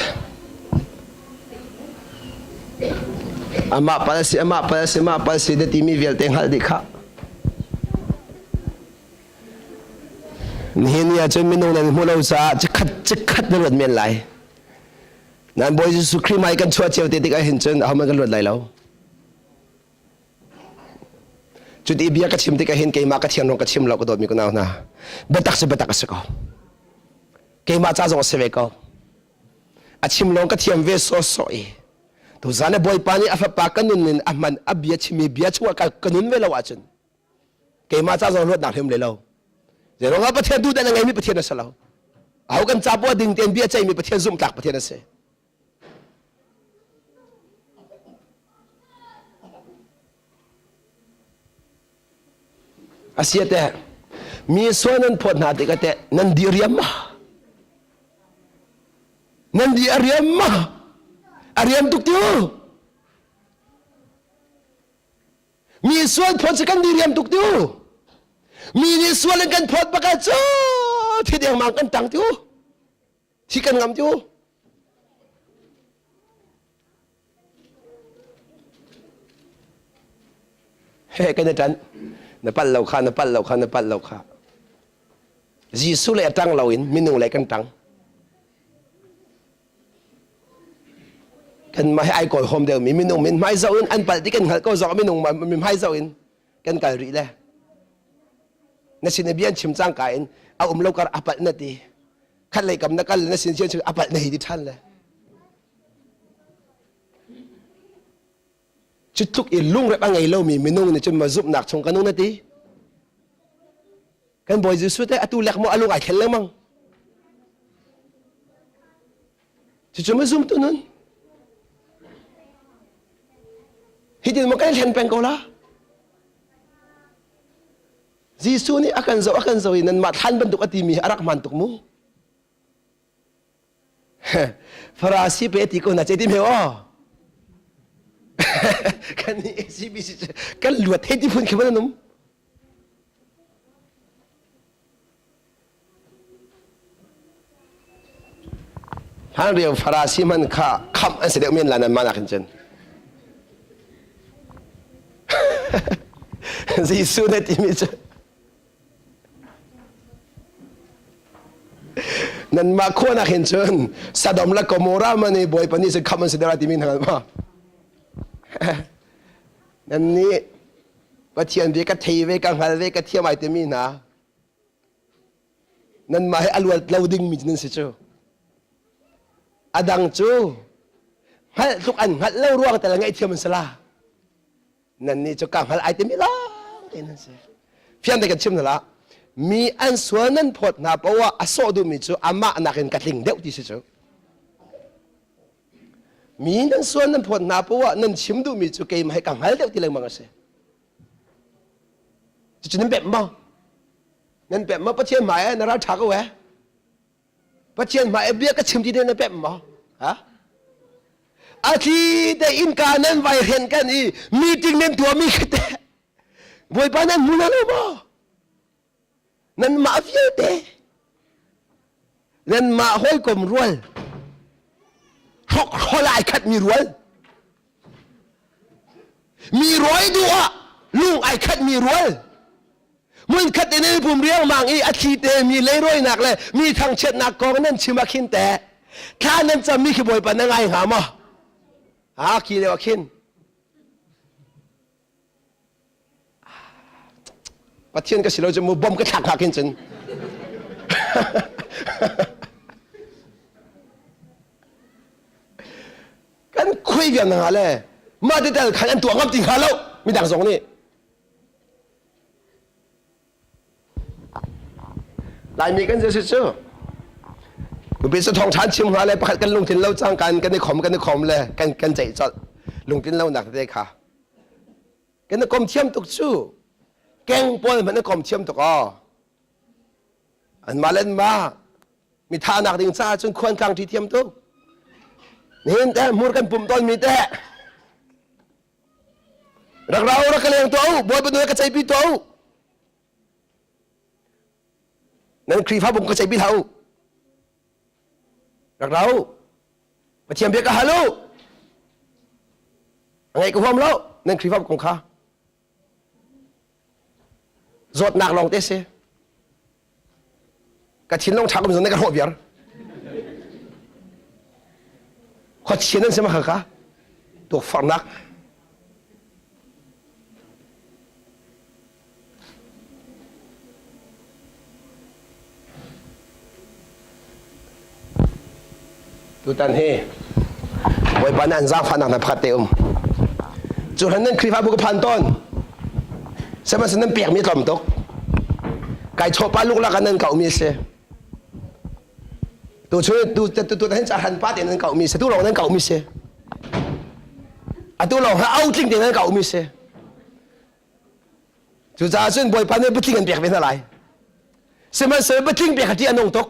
Amah pal si, amah pal si, amah pal si na timi vialte hngalh dih khah. Nihin ni ahcun minung nan hmuh lo caah chikkhat chikkhat na luat men lai. Nan Bawi Jesuh Khrih hmai kan chuah cio te tikah hin cun ahohmanh kan luat lai lo. Cuti bia ka chim tikah hin keimah ka thiang rong ka chim lo ka dawtmi ka nau hna. Biatak cu biatak a si ko. Keimah ca zong a si ve ko. A chim lawng ka thiam ve sawsawh i tuzan ah Bawipa nih a fapa ka nun in a hman a bia chimmi bia chungah ka, ka nun ve lo ahcun keimah ca zong luatnak hrim le lo. Zeiruangah Pathian duhdan a ngeimi Pathian a si lo. Aho kan ca poah ding tein bia ceihmi Pathian zumhtlak Pathian a si. Asia teh mi sual nan phawt hna tikah teh nan di riam ma? Nan di a riam ma? A riam tuk tiu. Mi sual phawt cu kan di riam tuk tiu. Mi nih sual in kan phawt bak ah cu thi dengmang kan tang tiu. Thi kan ngam tiu. He kan i ṭan. Na palh lo kha, na palh lo kha, na palh lo kha. Jesuh le a ṭang loin minung le kan ṭang. Kanmah he ai kawl hom deuhmi minung min hmai zoh in an palh ti kan hngalh ko zong minung min hmai zoh in kan kal rih le. Na sin i bia an chim cangka in a um lo kar a palh na ti. Khat lei kam na kal na sin chian a palh na hi ti ṭhan le. Cu tluk i lungrep a ngei lomi minung nih cun ma zumhnak chung kan na ti. Kan Bawi Jesuh te atu lek maw a lung ai thlen lengmang. Cucu ma zumtu nun. Hitin maw kan thlen peng ko la? Jesuh nih a kan zoh a kan zoh i nanmah thlan bantuk a timi hi a rak hmaan tuk mu. Farasi pe ti ko na ce ti me o. Kan ni ACBC kan luat he ti phun khi man um. Han riang Farasi man kha kham an si deuh men la nan mana khin cun. Jesuh na ti mi cu Nanmah khuanak hin cun Sodom le Gomorrah man i Bawipa nih cun khamh an si deuh lai timi hna ma? Nan nih Pathian bia ka thei ve, ka hngal ve, ka thiam ai timi hna. Nanmah hi a luat lo dingmi nan si cu. A dang cu hngalh tluk an hngalh lo ruang tal ngaihthiam an si la. Nannih cu ka hngal ai timi lawng te nan si. Fiang te kan chim hna la. Mi an sual nan phawt hna poah a sawh duhmi cu amah nakin ka tling deuh ti si cu. Mi nan sual nan phawt hna poah nan chim duhmi cu keimah hi ka hngal deuh ti lengmang a si. Cucu nan pemh maw? Nan pemh maw? Pathian hmai ah na ral ṭha ko eh? Pathian hmai bia ka chim ti na pemh maw? Ha? A thli te innka nan vai hren kan i meeting nan tuahmi khi te Bawipa nan hmu na lo maw? Nanmah vialte nanmah hawikom rual hrokhrol ai khatmi rual mi rawi duh ah lung ai khatmi rual Hmunkhat in in pum riangmang i a thli te mi leirawinak le mi thangchiatnak kong nan chim ah khin teh thla nan cammi khi Bawipa na ngai hnga maw? Ha khi lio ah khin Pathian ka si lo cu mu bom ka thlak hnga khin cun kan khui vial na nga le mah te tel khan an tuah ngam ti hnga lo midang zong nih Laimi kan si cu Nupi cu thawng ṭhan chim hnga le pakhat kan lungthin lo cang kan kan i khom kan i khom le kan kan ceih colh lungthin lo nak tete kha kan i kom thiam tuk cu keng pawl hmanh i kom thiam tuk aw anmah le anmah mi thahnak ding caah cun khuan tlang ṭi thiam tuk nihin te hmur kan pumh tawn mi te Rak ra u, rak ka leng tuah u, Bawipa nu ka ceipi tuah u. Nan Khrihfabu ka ceih pi hlah u. Rak ra u. Pathian bia ka hal u. A ngaih ka huam lo. Nan Khrihfabu kong kha. Zawtnak lawng te si. Ka thinlung ṭha kum zong na ka hrawh viar. Khuachia nan si ma kha tukforhnak Tutan hi Bawipa nih an zaangfahnak hna pakhat te um. Cu hlan nan Khrihfabu ka phan tawn. Sihmanhsehlaw nan pekmi tlawm tuk. Kai chawpa luklak ah nan kauhmi a si. Tu chu tu tu tu hin ca hran pa te nan kauhmi si. Tu lawng nan kauhmi si. Atu lawng ha au tling te nan kauhmi si. Cucaah cun Bawipa nih patling an pek ve hna lai. Sihmanhsehlaw patling pek kha ṭih a nung tuk.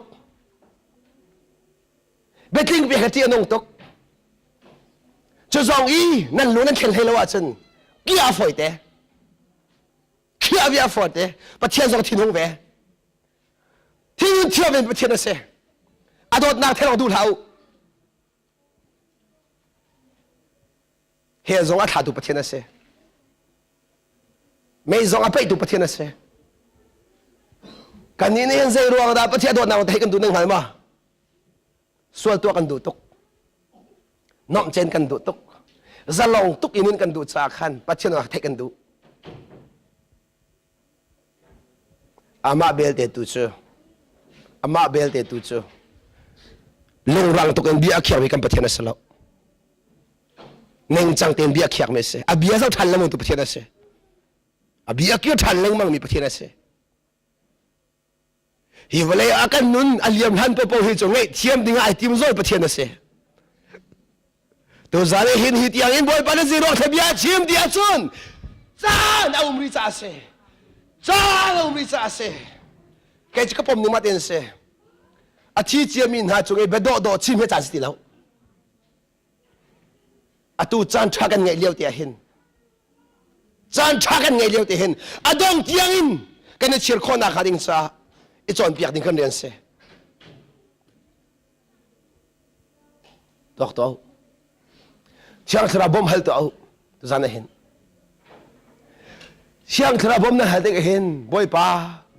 Biatling pek kha ṭih a nung tuk. Cu zong i nan lu nan thlen hlei lo ahcun kia a fawi te. Khiah vi a fawi te. Pathian zong thinhung ve. Thinhun thiam in Pathian a si. A dawtnak thei duh hlah u. Hell zong a thlatu Pathian a si. Mei zong a peihtu Pathian a si. Kannih nih hin zei ruang dah Pathian dawtnak theih kan duh nan hngal ma? Sual tuah kan duh tuk. Nomh cen kan duh tuk. Zalong tuk in kan duh caah khan Pathian dawtnak theih kan duh. Amah belte tu cu amah belte tu cu lungrang tuk in bia a khiakmi kan Pathian a si lo. Ningcang tein bia khiakmi a si. A bia zoh ṭhan lengmang tu Pathian a si. A bia kir ṭhan lengmang mi Pathian a si. Hi vawlei ah kan nun a liam hlan popo hi cu ngaihthiam ding ah ai tim zol Pathian a si. Tuzan hin hi tiang in Bawipa na zero bia chim ti ahcun caan a um rih caah a si. Caan a um rih caah a si. Kei cu ka pom ning ma ten si. A thi ciami hna cung i bia dawhdawh chim hi caan si ti lo. Atu caan ṭha kan ngeih lio te ah hin caan ṭha kan ngeih lio te hin a dong tiang in kan i chir khawhnak hnga ding caah i cawnpiak ding kan rian si. Tuak tuah u. Thiang Thlarau bawm hal tuah u. Tuzan ah hin. Thiang Thlarau bawm nan hal tik hin Bawipa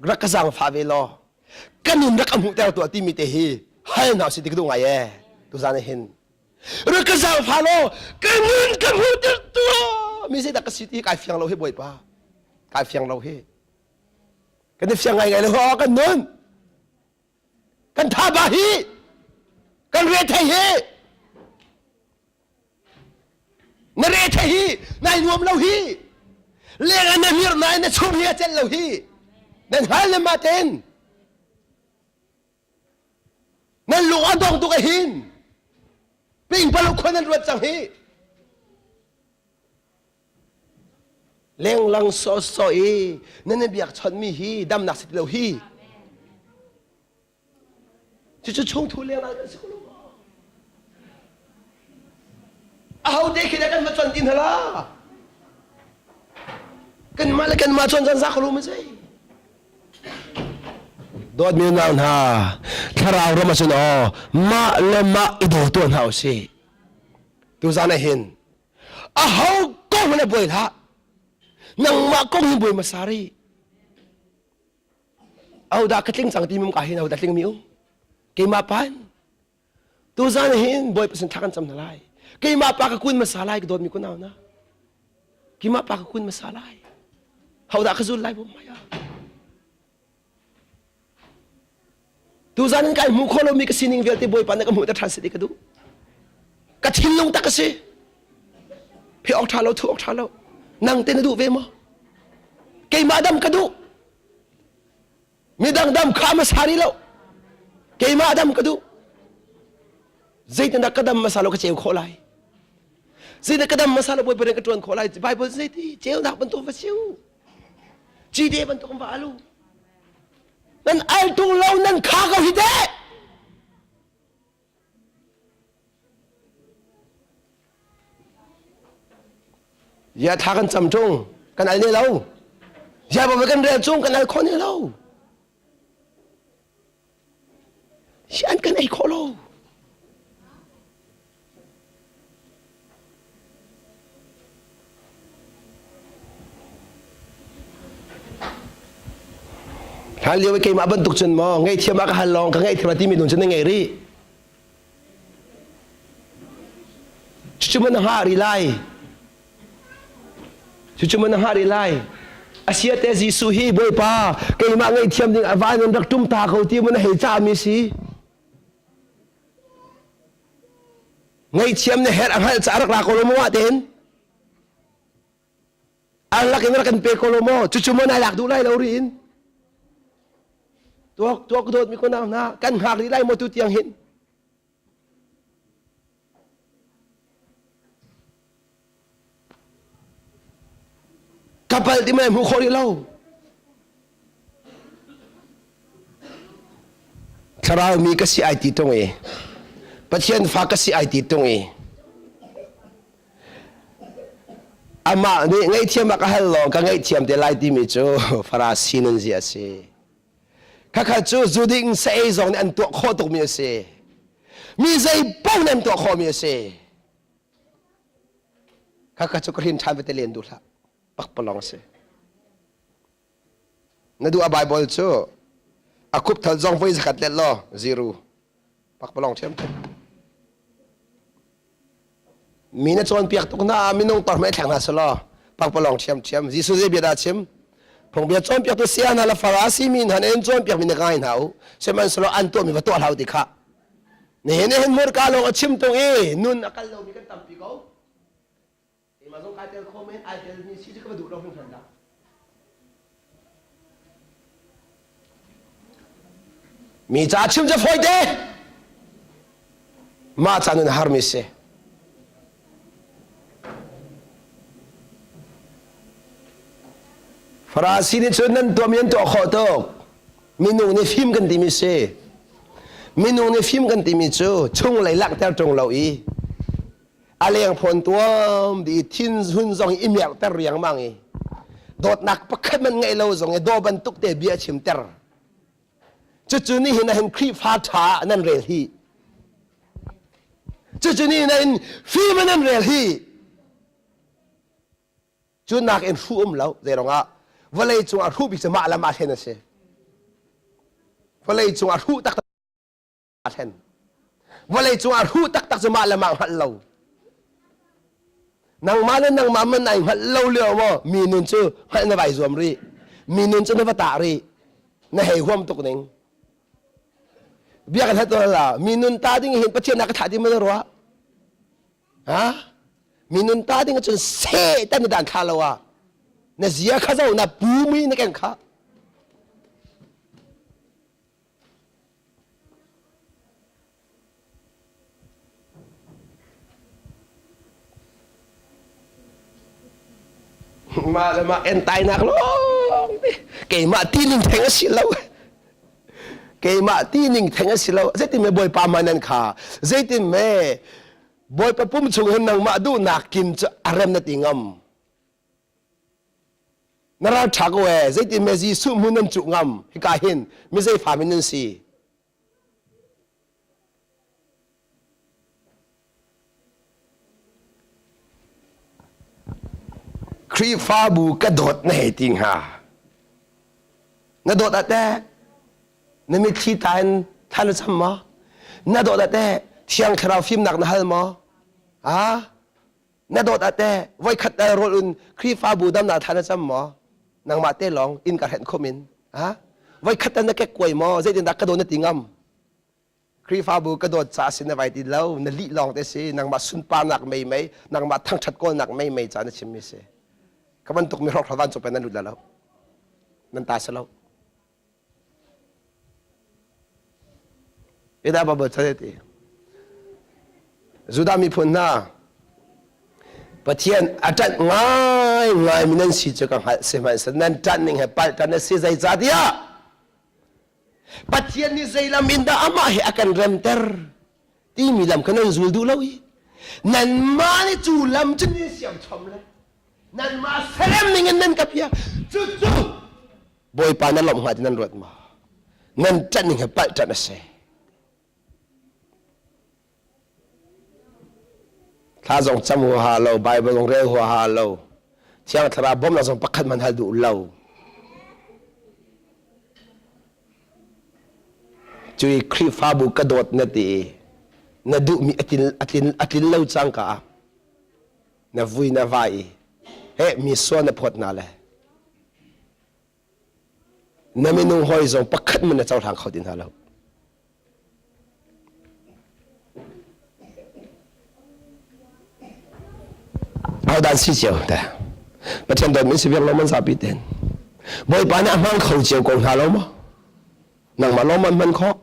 rak ka zaangfah ve law ka nun rak ka hmuhter tuah timi te hi hal hna usih ti ka duh ngai ee tuzan ah hin. Rak ka zaangfah law ka nun ka hmuhter tuah mi zeidah ka si ti kai fiang lo hi Bawipa. Kai fiang lo hi. Kan i fiang ngai ngai lo kan nun. Kan thaba hi kan rethei hi na rethei hi nai nuam lo hi leng ah na hlirh nain na chung hi a celh lo hi nan hal le ma ten nan lung a dong tuk a hin ping palo khon nan ruat cang hi Lenglang sawsawh i nan i biakchawnhmi hi damnak si ti lo hi. Cucu chungthu lenglang kan si ko lo maw? Ahote khi dah kan va chawnh ti hna la? Kanmah le kanmah chawnh caan za ko lo ma zei? Dawtmi unau hna, thlarau ram ahcun aw mah le mah i daw tuah hna usih. Tuzan ah hin aho kong na buai hlah nangmah kong hi buai hmasa rih ahodah ka tling cang ti mum ka hin ahodah tling mi um keimah pan tuzan hin bawipa sin thla kan cam hna lai keimah pa ka kun hmasa lai ka dawtmi kunau na keimah pa ka kun hmasa lai hodah ka zul lai bom maya Tuzan in kai hmuh khawh lomi ka sining vialte Bawipa nih ka hmuh te ṭhan si ti ka duh. Ka thinlung tak a si. Phe awk ṭha lo, thu awk ṭha lo. Nang te na duh ve maw? Keimah dam ka duh. Midang dam kha ma sari lo. Keimah dam ka duh. Zeitindah ka dam hmasa lo ka ceu khawh lai? Zeitindah ka dam hmasa lo Bawipa nih ka ṭuan khawh lai? Bible zeiti ceunak bantuk va si u. Cite bantuk in va al u. Nan al tung lo nan kha ko hi teh. Ya tha kan cam tung kan al ne lo. Ya ba kan rel chung kan al kho ne lo. Hlan lio i keimah bantuk cun maw ngaihthiam ah ka hal lawng ka ngaihthiam timi nun cu na ngei rih. Cucu man na hngah rih lai. Cucu man na hngah rih lai. Asiate Jesuh hi Bawipa keimah ngaihthiam ding a van in rak ṭum ta ko ti man na hei cahmi si. Ngaihthiam na herh a hngalh caah rak ra ko lo maw tein. An lak in rak kan pe ko lo maw? Cucu maw nai lak duh lai lo ri in. Tuak tuak dawt mi ko nang hna kan hngak rih lai maw tu tiang hin. Kapal ti mai hmu khawh rih lo. Thlarau mi ka si ai ti tung i Pathian fa ka si ai ti tung i amah nih ngaihthiam a ka hal lawng ka ngaihthiam te lai timi cu Farasi nunzia a si. Khakha cu zuding sa ei zong nih an tuah khawh tukmi a si. Mi zei paoh nih an tuah khawhmi a si. Khakha cu ka hrin ṭhan vete len duh hlah. Pakpalawng a si. Na duh a Bible cu a khupthal zong voi zakhat let law zero. Pakpalawng ṭhiamṭhiam. Mi na cawnpiak tuk hna minung tor hmai thleng hna selaw pakpalawng ṭhiamṭhiam. Jesuh zei bia dah chim? Phungbia cawnpiaktu saya hna le Farasi mi hna nih an cawnpiakmi na ngai hna u. Sihmanhsehlaw an tuahmi va tuah hlah u ti khah. Nihin hin hmurka lawng a chim tung i nun a kal lomi kan tampi ko. Keimah zong kai tel kho men ai telmi si cu ka va duh lo hringhran dah. Mi ca chim cu fawi te. Mah ca nun harmi si. Farasi nih cun nan tuahmi an tuah khawh tuk. Minung nih fim kan timi si. Minung nih fim kan timi cu chunglei langhter ṭung lo i a leng phawn tuam di thin hun zong i merter riangmang i dawtnak pakhat man ngeih lo zong i daw bantuk te bia chimter cucu nihin ah hin Khrihfa ṭha nan rel hi cucu nihin ah hin fim nan rel hi Cu nakin hruh um lo zeiruangah vawlei cungah hruh bik cu mah le mah hlen a si vawlei cungah hruh taktak hlen vawlei cungah hruh taktak cu mah le mah hngalh lo nangmah le nangmah man ai hngalh lo lio maw mi nun cu hngalh na vai zuam rih mi nun cu na va tah rih na hei huam tuk ning bia kan hat la mi nun ta ding hin pathian na ka thah ding mana ruah ha mi nun ta ding cun sehtan na dan thla lo ah na zia kha zo na pu mi na keng kha Mah le mah entainak lawng te keimah tining theng a si lo keimah tining theng a si lo zeitin me bawipa man nan kha zeitin me bawipa pum chung hin nangmah duhnak kim cu a rem na ti ngam Na ral ṭha ko ee, zeitin me Jesuh hmun nan cuh ngam, hika hin mi zei fa min nan si. Khrihfabu ka dawt na hei ti hnga. Na dawt ah teh na mitthli ta in thla na cam maw? Na dawt ah teh Thiang Thlarau fimnak na hal maw? Ah? Na dawt ah teh voikhat tal rawl in Khrihfabu damnak thla na cam maw? Nangmah te lawng inn ka hrenh khom in. Ha? Voikhat tal na kek kuai maw? Zeitindah ka dawt na ti ngam? Khrihfabu ka dawt ca si na vai ti lo, na lih lawng te si, nangmah sunparnak mei mei, nangmah thangṭhat kawlnak mei mei ca na chimmi si. Ka bantuk mi hrawkhrol vancung pen nan lut la lo. Nan ta si lo. Ida Bible chan ti. Judah miphun hna Pathian a ṭanh ngai ngai mi nan si cu ka hngalh sihmanhsehlaw nan ṭanh ning he palh ṭan a si zeicahtiah Pathian nih zei lam in dah amah he a kan remter timi lam kha nan zul duh lo i nanmah nih cu lam cu nan siam chom le nanmah serem ning in nan ka piak cucu Bawipa na lawmh hnga ti nan ruat maw? Nan ṭanh ning he palh ṭanh a si. Thla zong cam huaha lo, Bible zong rel huaha lo, Thiang Thlarau bawmhnak zong pakhat hmanh hal duh lo. Cu i Khrihfabu ka dawt na ti i na duhmi a tlin, a tlin, a tlin lo cangka ah na vui na vai i he mi sual na phawt hna le na minung hawi zong pakhat man na cohlang kho ti hna lo. Ahodah si cio te? Pathian dawt min si viang lo man zapi ten. Bawipa nih a hmang kho cio ko hna lo maw? Nangmah lawng man hman khawh.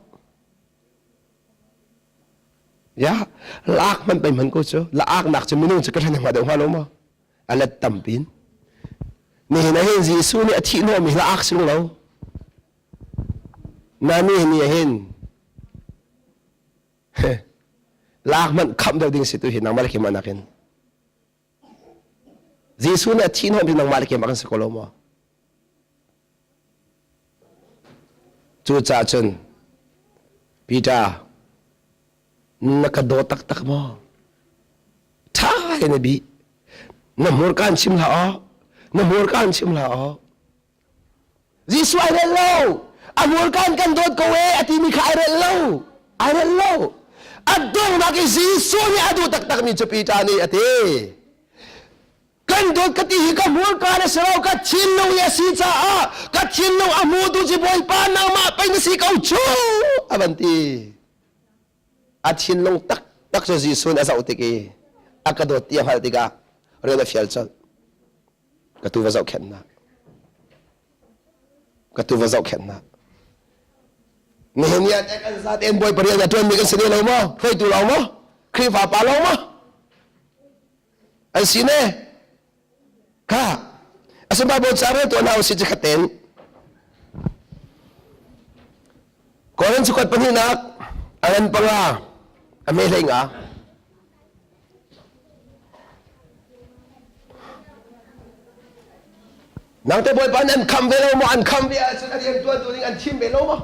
Ya, laak hman pei hman ko cu. Laak nak cu minung cu ka hran hnga deuh hnga lo maw? A let tampin. Nihin ah hin Jesuh nih a thih hnawhmi laak si lo. Na ni ni hin lak hmanh khamh deuh ding si tu hi nangmah le keimah nakin. Jesuh nih a thih hnawh mi nangmah le keimah kan si ko lo maw? Cucaah cun Peter na ka daw taktak maw? Ṭha in a bih. Na hmurka in chim hlah aw. Na hmurka in chim hlah aw. Jesuh ai rel lo. A hmurka in kan dawt ko ee a timi kha ai rel lo. Ai rel lo. A donghnak i Jesuh nih a duh taktakmi cu Peter nih a ti. Kan dawt ka ti hi ka hmurka na si lo ka thinlung i a si caah ka thinlung a hmutu cu Bawipa nangmah pei na si ko cu a van ti. A thinlung taktak cu Jesuh nih a zoh tik i a ka dawt ti a hngalh tikah rian a fial colh. Ka tu va zohkhenh hna. Ka tu va zohkhenh hna. Nihin ni ah kan za tein Bawipa rian a ṭuanmi kan si ne lo maw? Hruaitu lawng maw? Khrihfa pa lawng maw? An si ne. Kha. Asin Bible ca rel tuah hna usih ci khat tein. Korin cakuat pahnihnak a ngan panga a me hlei nga. Nang te Bawipa nih an kham ve lo maw? An kham ve ahcun a rian tuantu ding an thim ve lo maw?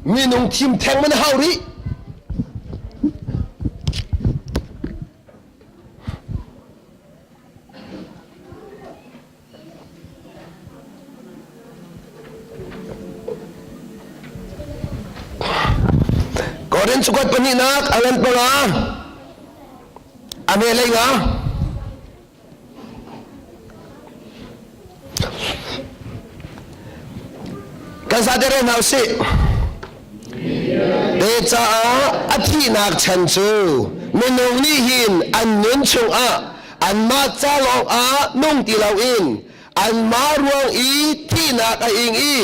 Minung thim theng man hau rih. Korin cakuat pahnihnak a ngan panga a me lei nga Kan sa te hna usih. Te caah a thihnak chan cu minung nih hin an nun chungah anmah ca lawngah nung ti loin anmah ruang i thihnak a ing i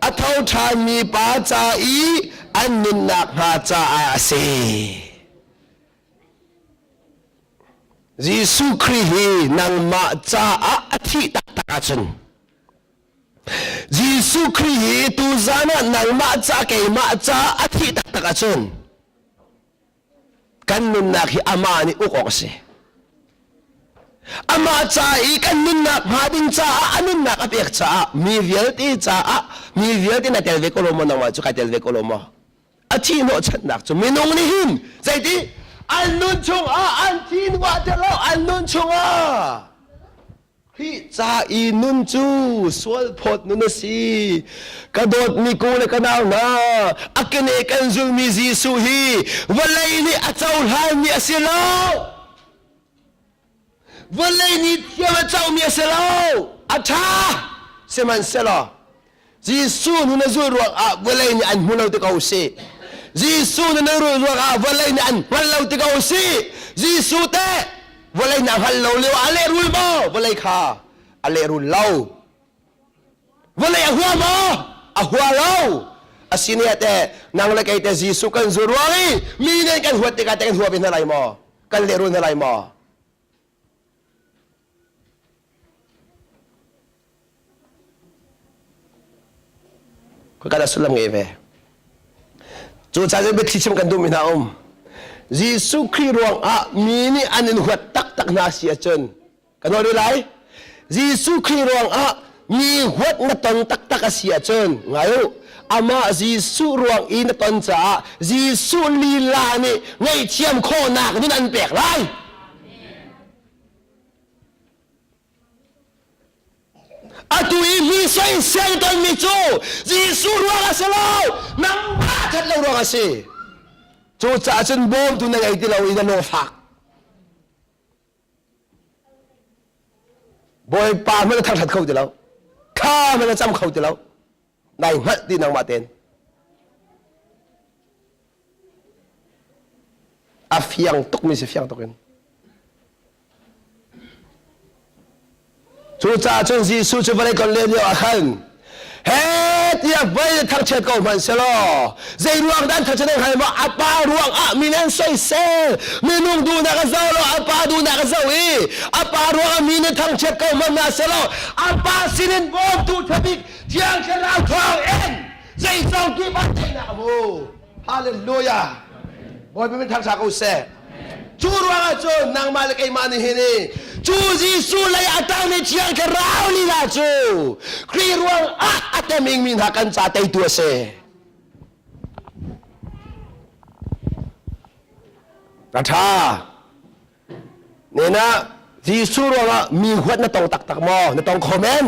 a tho ṭhanmi pa ca i an nunnak hnga caah a si. Jesuh Khrih hi nangmah caah a thih taktak ahcun Jesuh Khrih hi tuzan ah nangmah ca keimah ca a thih taktak ahcun kan nunnak hi amah nih uk awk a si. Amah ca i kan nunnak hnga ding caah a nunnak a pek caah mi vialte caah mi vialte na tel ve ko lo maw nangmah cu kai tel ve ko lo maw? A thi hnawhchannak cu minung nih hin zeiti an nun chungah an thi hnuah tel lo an nun chungah Khrih ca i nun cu sualphawt nun a si. Ka dawtmi ku le ka nau hna, a kene kan zulmi Jesuh hi vawlei nih a cohlanmi a si lo. Vawlei nih thiam a comi a si lo. A ṭha. Sihmanhsehlaw Jesuh nun a zulh ruangah vawlei nih an hmu lo ti ko sih. Jesuh nun a zulh ruangah vawlei nih an hngal lo ti ko sih. Jesuh teh vawlei nih a hngal lo lio ah a lehrul maw? Vawlei kha a lehrul lo. Vawlei a hua maw? A hua lo. Asine teh nang le kei te Jesuh kan zul ruang i mi nih kan huat tikah teh kan hua ve hna lai maw? Kan lehrul hna lai maw? Kan a sullam ngei ve. Cu caan cu biathli chim kan duhmi hna um. Jesuh Khrih ruangah mi nih an in huat taktak hna si ahcun kan nawl lai. Jesuh Khrih ruangah mi huat na ton taktak a si ahcun ngai u amah Jesuh ruang i na ton caah Jesuh lila nih ngaihthiam khawhnak nun an pek lai. Atu i mi soisel tonmi cu Jesuh ruang a si lo, nangmah that lo ruang a si. Cucaah cun bawmtu na ngei ti lo i na lungfak. Bawipa hmanh na thangṭhat kho ti lo. Thla hmanh na cam kho ti lo. Nai hngalh ti nangmah tein. A fiang tukmi si fiang tuk in. Cucaah cun Jesuh cu vawlei kon len lio ah khan he tiah vawlei thangchiat ko hmanh selaw zei ruang dah an thangchiat an hngal maw a pa ruang ah mi nan soisel minung duhnak a zoh lo a pa duhnak a zoh i a pa ruang ah mi nan thangchiat ko hmanh hna selaw a pa sinin bawmtu ṭhabik Thiang Thlarau thawng in zeizong kip ah teinak a hmu Hallelujah. Bawipa min thangṭha ko seh. Cu ruangah cun nangmah le keimah nih hin cu Jesuh lei a tangmi Thiang Thlarau lila cu Khrih ruangah a temingmi hna kan ca teitu a si. A ṭha. Nena Jesuh ruangah mi huat na tong taktak maw? Na tong kho men?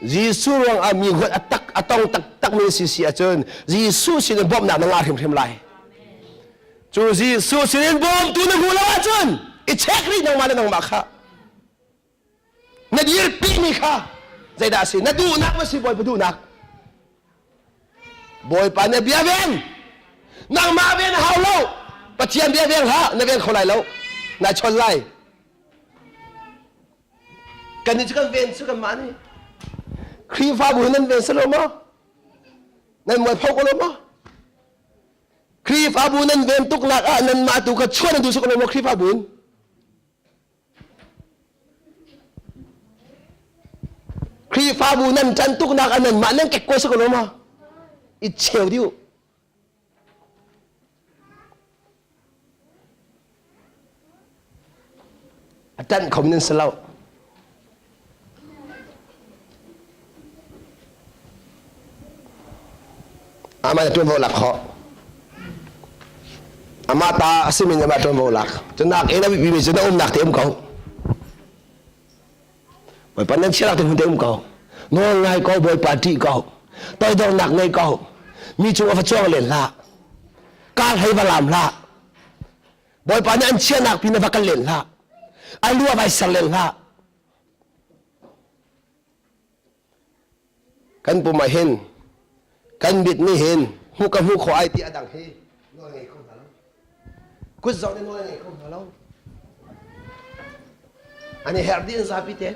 Jesuh ruangah mi huat a tak a tong taktak mi si si ahcun Jesuh sin in bawmhnak na ngah hrimhrim lai. Cu Jesuh sin in bawmtu na hmuh lo ahcun i check rih nangmah le nangmah kha. Na dirpi mi kha zeidah a si? Na duhnak ma si Bawipa duhnak? Bawipa na bia veng. Nangmah ven a hau lo. Pathian bia veng hlah, na veng kho lai lo. Nai chon lai. Kan nih cu kan ven cu kanmah nih. Khrihfabu hi nan ven si lo maw? Nan mualpho ko lo maw? Khrihfabu nan ven tuknak ah nanmah tu kha chuan nan duh si ko lo maw Khrihfabu in? Khrihfabu nan ṭan tuknak ah nanmah nan kekkuai si ko lo ma? I cheu dih u. A ṭanh kho nan si lo. Amah na ṭuanvo lak khawh. Amah ta a simi nih amah ṭuanvo lak. Cunak in a biapimi cu na umnak te um ko. Bawipa nan chiahnak te hmun te um ko. Nawl ngai ko, Bawipa ṭih ko. Toidornak ngei ko. Mi cung a va cuang len hlah. Kar hlei va lam hlah. Bawipa nih an chiahnak pin a va kal len hlah. A lu a vai ser len hlah. Kan pum ah hin kan mit nih hin hmuh ka hmuh khawh ai ti a dang hi nawl ngei kho hna lo. Kut zong nih nawl ngei kho hna lo. An i herh dih an zapi te.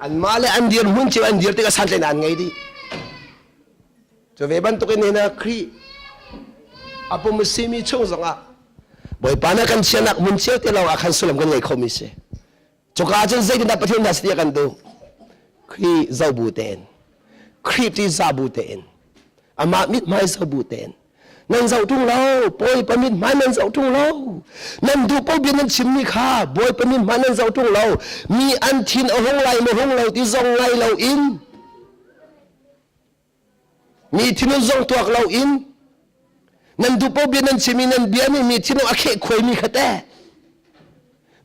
Anmah le an dir hmun cio an dir tikah santlaihnak an ngei dih. Cu ve bantukin hin Khrih a pum a simi chung zongah Bawipa na kan chiahnak hmun cio te lawngah khan sullam kan ngei khomi si. Cuka ah cun zeitindah Pathian dah si ti a kan duh? Khrih zoh bu tein, Khrih ṭihzah bu tein, amah mithmai zoh bu tein, nan zoh ṭung lo, Bawipa mithmai nan zoh ṭung lo, nan duh paoh bia nan chimmi kha Bawipa mithmai nan zoh ṭung lo, mi an thin a hung lai maw hung lo ti zong ngai loin, Mi thinlung zong tuak loin nan duh paoh bia nan chim i nan bia nih mi thinlung a kheh khuaimi kha teh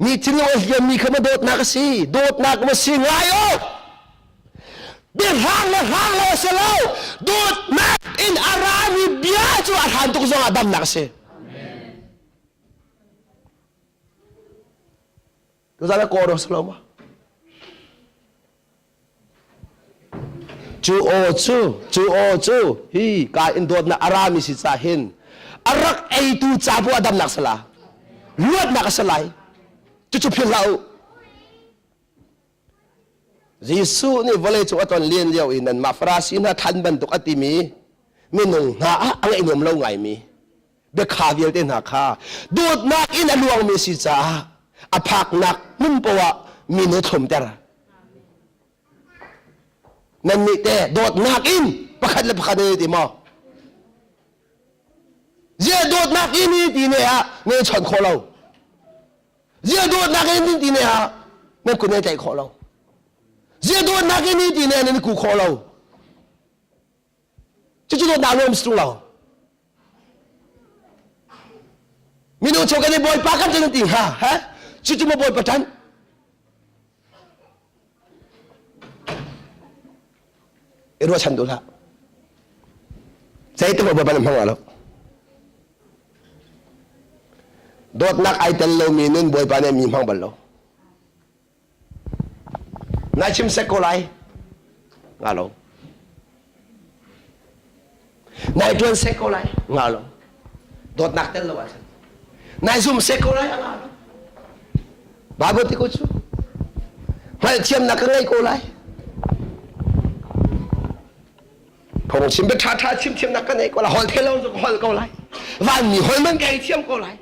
mi thinlung a hliammi kha ma dawtnak a si dawtnak ma si ngai o biahrang le hrang lo a si lo dawtnak in a rami bia cu a hran tuk zong ah damnak a si Tuzaan a kaw si lo ma Cu aw cu, cu aw cu hi ka in dawtnak a rami si ca hin a rak eitu ca bu ah damnak sala luatnak a si lai cucu philh hlah u Jesuh nih vawlei cung a ton len lio i nanmah Farasi hna thlan bantuk a timi minung hna ah a ngaih nuam lo ngaimi biakha vialte hna kha dawtnak in a luangmi si caah a phaknak hmun poah mi nih thlumter Nannih te dawtnak in pakhat le pakhat nan i ti maw? Zia dawtnak in i ti ne ah nan i chawnh khawh lo. Zia dawtnak in ti ne ah nan kut nan i tlaih khawh lo. Zia dawtnak in i ti ne ah nan i ku khawh lo. Cucu dawtnak nuam si ṭung lo. Minung chung kan i bawipa kan ṭan ti hnga, ha? Cucu maw bawipa ṭan? I ruahchan duh hlah. Zeitik Bawipa nih hmang lo. Dawtnak ai tel lomi nun Bawipa nih mi hmang bal lo. Na chim sek ko lai. Nga lo. Nai tuan sek ko lai. Nga lo. Dawtnak tel lo ahcun. Nai zum sek ko lai. Nga lo. Bible ti ko cu. Hngalhthiamnak ka ngei ko lai. Phungchim bia ṭha ṭha chim thiamnak ka nei ko lai. Holh the lo cu ka holh ko lai. Vanmi holh man ka ei thiam ko lai.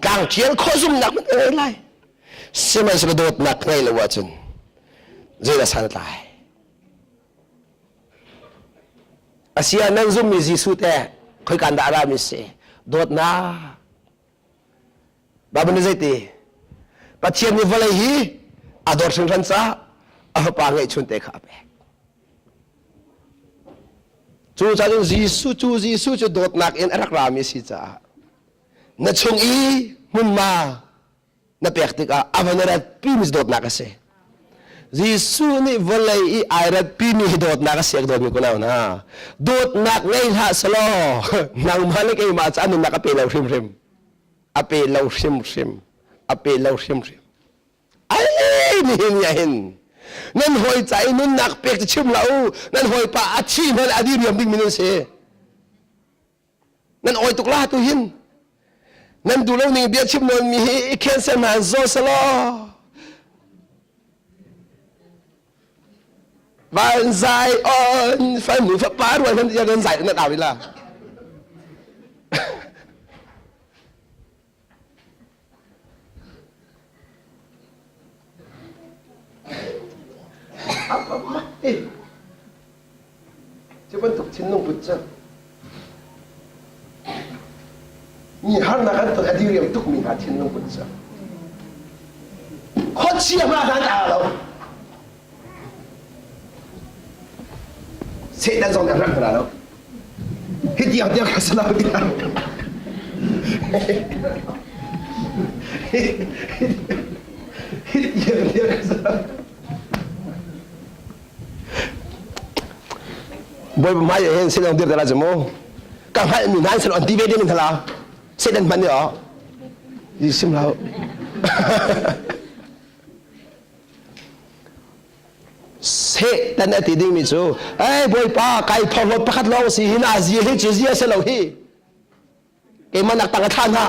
Tlang ṭial khawh zumnak man ka ngei lai. Sihmanhsehlaw dawtnak ngei lo ahcun zeidah san a tlai? Asia nan zummi Jesuh te khoikan dah a rami si? Dawtnak. Bible nih zeiti? Pathian nih vawlei hi a dawt hringhran caah a fapa ngeihchun te kha a pek. Cu cun Jesuh cu Jesuh cu dawtnak in a rak rami si caah na chung i hmunhma na pek tikah a van ratpimi dawtnak a si. Jesuh nih vawlei i ai ratpimi hi dawtnak a si a dawtmi kunau hna. Dawtnak ngei hlah selaw nangmah le keimah cu a nunnak a pe lo hrimhrim. A pe lo hrimhrim. A pe lo hrimhrim. Ai nihin ni hin nan hawi ca i nunnak pek cu chim hlah u nan hawipa a thi hmanh a diriam dingmi nan si. Nan awi tuk la tu hin. Nan duh lo ning bia chim nawn mi hi i cancel hna zaw selaw. Van zai on fanu fapa rual nan nan zai nan au ila. Apa mati. Cu bantuk thinlung put cu mi harnak an ton a diriam tukmi hna thinlung put cu khuachia hna hna an lo. Satan zong nih a rak hna lo. Hi tiang tiang ka salau tiang. Hi tiang tiang ka salau. Bawipa hmai ah hin sinong dir te la cu mu. Ka hngalh mi hna an sin on ti ve ding in hala. Satan hman ni aw. I sim hlah. Satan a ti dingmi cu, "Ei Bawipa, kai phorhlawt pakhat lawng si hi na zia hi cu zia si lo hi. Keimah nak tang a thla hna."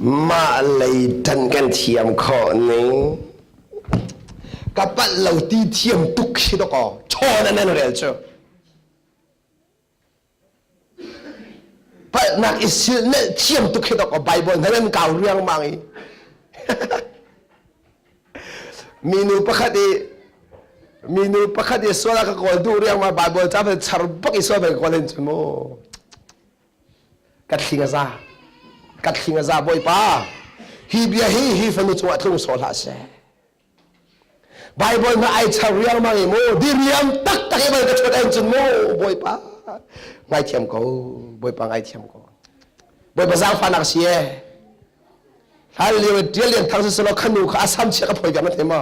Mah lei ṭan kan thiam khawh ning ka palh lo ti thiam tuk hi dawkaw chawn an rel cu palhnak i silhnalh thiam tuk hi dawkaw Bible hna nan kau riangmang i Minu pakhat i minu pakhat i sual a ka kawl duh riangmang Bible ca char bak i sual ka kawl hin cu mu Ka thling a za. Ka thling a za Bawipa. Hi bia hi hi fanu cungah tlung sawh hlah seh. Bible na ai char riangmang i mu diriam taktak i bal ka ṭhuat en cun mu Bawipa ngaithiam ko Bawipa ngaithiam ko Bawipa zaangfahnak si e hlan lio i ṭial lian thang siselaw khanu kha a sam chia ka phoi piak na thei ma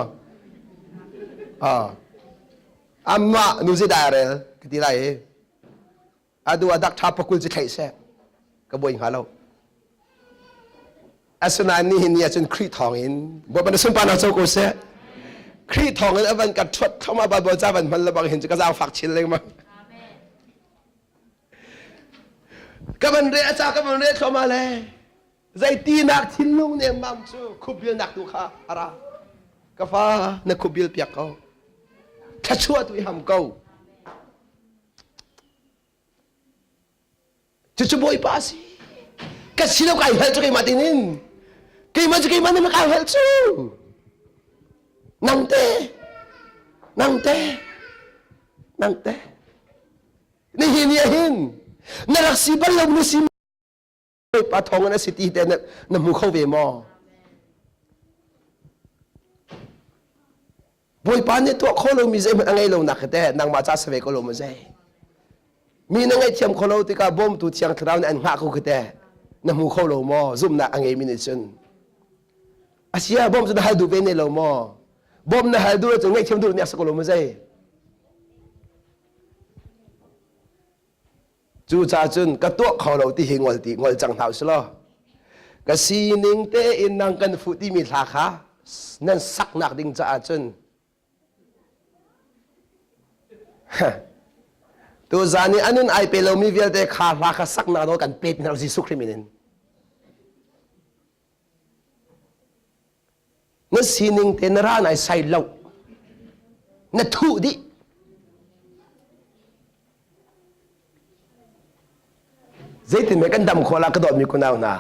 ah amah nu zei dah a rel ka ti lai i adu a dak tha pakul ci thlaih seh ka buai hnga lo asinain nihin ni ahcun Khrih thawng in Bawipa na sunparnak co ko seh Khrih thawng in avan ka thuat thoma Bible ca van hman lebang hin cu ka zaangfak chin lengmang ka van re a ca ka van re thloma le zeitinak thinlung nemmam cu khupbilnak tu kha ara ka fa na khupbil piak ko thluachuah tu i ham ko Cucu Bawipa a si. Ka si lo kai hngalh cu keimah tinin. Keimah cu keimah nih kai hngalh cu. Nang te. Nang te. Nang te. Nihin ni ahhin na rak si bal lo na si Bawipa thawng in a si ti te na hmu kho ve maw? Bawipa nih tuah kho lomi zeihmanh a ngei lo nak hi teh nangmah ca si ve ko lo maw zei? Mi na ngaihthiam kho lo tikah bawmtu thiang thlarau nih an hngah ko khi te na hmu kho lo maw zumhnak a ngeimi nih cun asia bawm cu na hal duh ve ne lo maw bawm na hal duh cun ngaihthiam duh nih a si ko lo maw zei cu ca cun ka tuah kho lo ti hi ngol ti ngol cang hna usih law ka sining tein nang kan fuh timi hla kha nan saknak ding caah cun Tuzaan i a nun ai pe lomi vialte kha hla kha saknak nawl kan pek hna Jesuh Khrih min in. Na sining te na ra nai sai lo. Na thuh dih. Zeitin meh kan dam khawh la ka dawtmi kunau hna.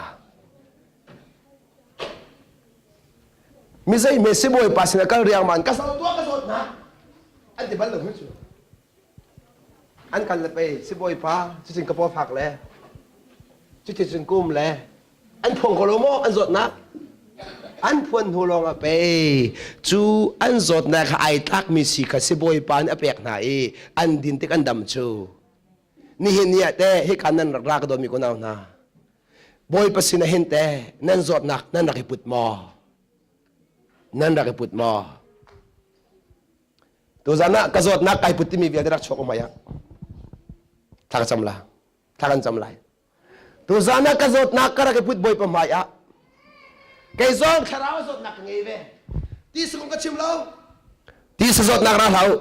Mi zei me sibawi pa sin a kal riangman ka zawt tuah ka zawt na an ti bal lo cu. An kal le pei sibawi pa cucin ka paw fak le cuticun kum le an phuang ko lo maw an zawtnak an phuan hnu lawng ah pei cu an zawtnak kha ai tlakmi si kha sibawi pa nih a pek hna i an din tik an dam cu nihin ni ah teh hika nan rak ra ka dawtmi kunau hna bawipa sin ah hin teh nan zawtnak nan rak i put maw nan rak i put maw tuzan ah ka zawtnak kai put timi vialte rak chuak um ai ah thla ka cam la thla kan cam lai Tuzaan ah ka zawtnak ka rak i put Bawipa hmai ah kei zong thlarau zawtnak ka ngei ve. Ti sung ka chim lo. Ti sa zawtnak ra hlah u.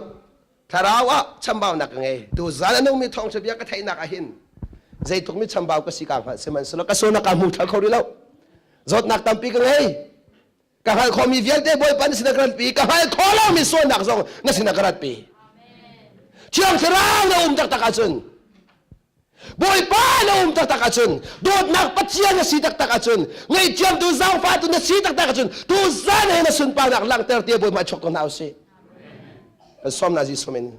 Thlarau ah chambaunak ka ngei. Tuzaan a nungmi thawngṭha bia ka theihnak ah hin zeitluk mi chambau ka si ka hngalh sihmanhsehlaw ka sualnak kaa hmu thal kho rih lo. Zawtnak tampi ka ngei. Ka hngalh khawhmi vialte Bawipa na sinah ka ratpi. Ka hngalh khawh lomi sualnak zong na sinah ka ratpi. Thiang Thlarau na um taktak ahcun Bawipa na um taktak ahcun dawtnak Pathian na si taktak ahcun ngaihthiamtu zaangfahtu na si taktak ahcun tuzan he na sunparnak langhter tiah Bawipa chuak ko hna usih. Kan sawm na Jesuh min.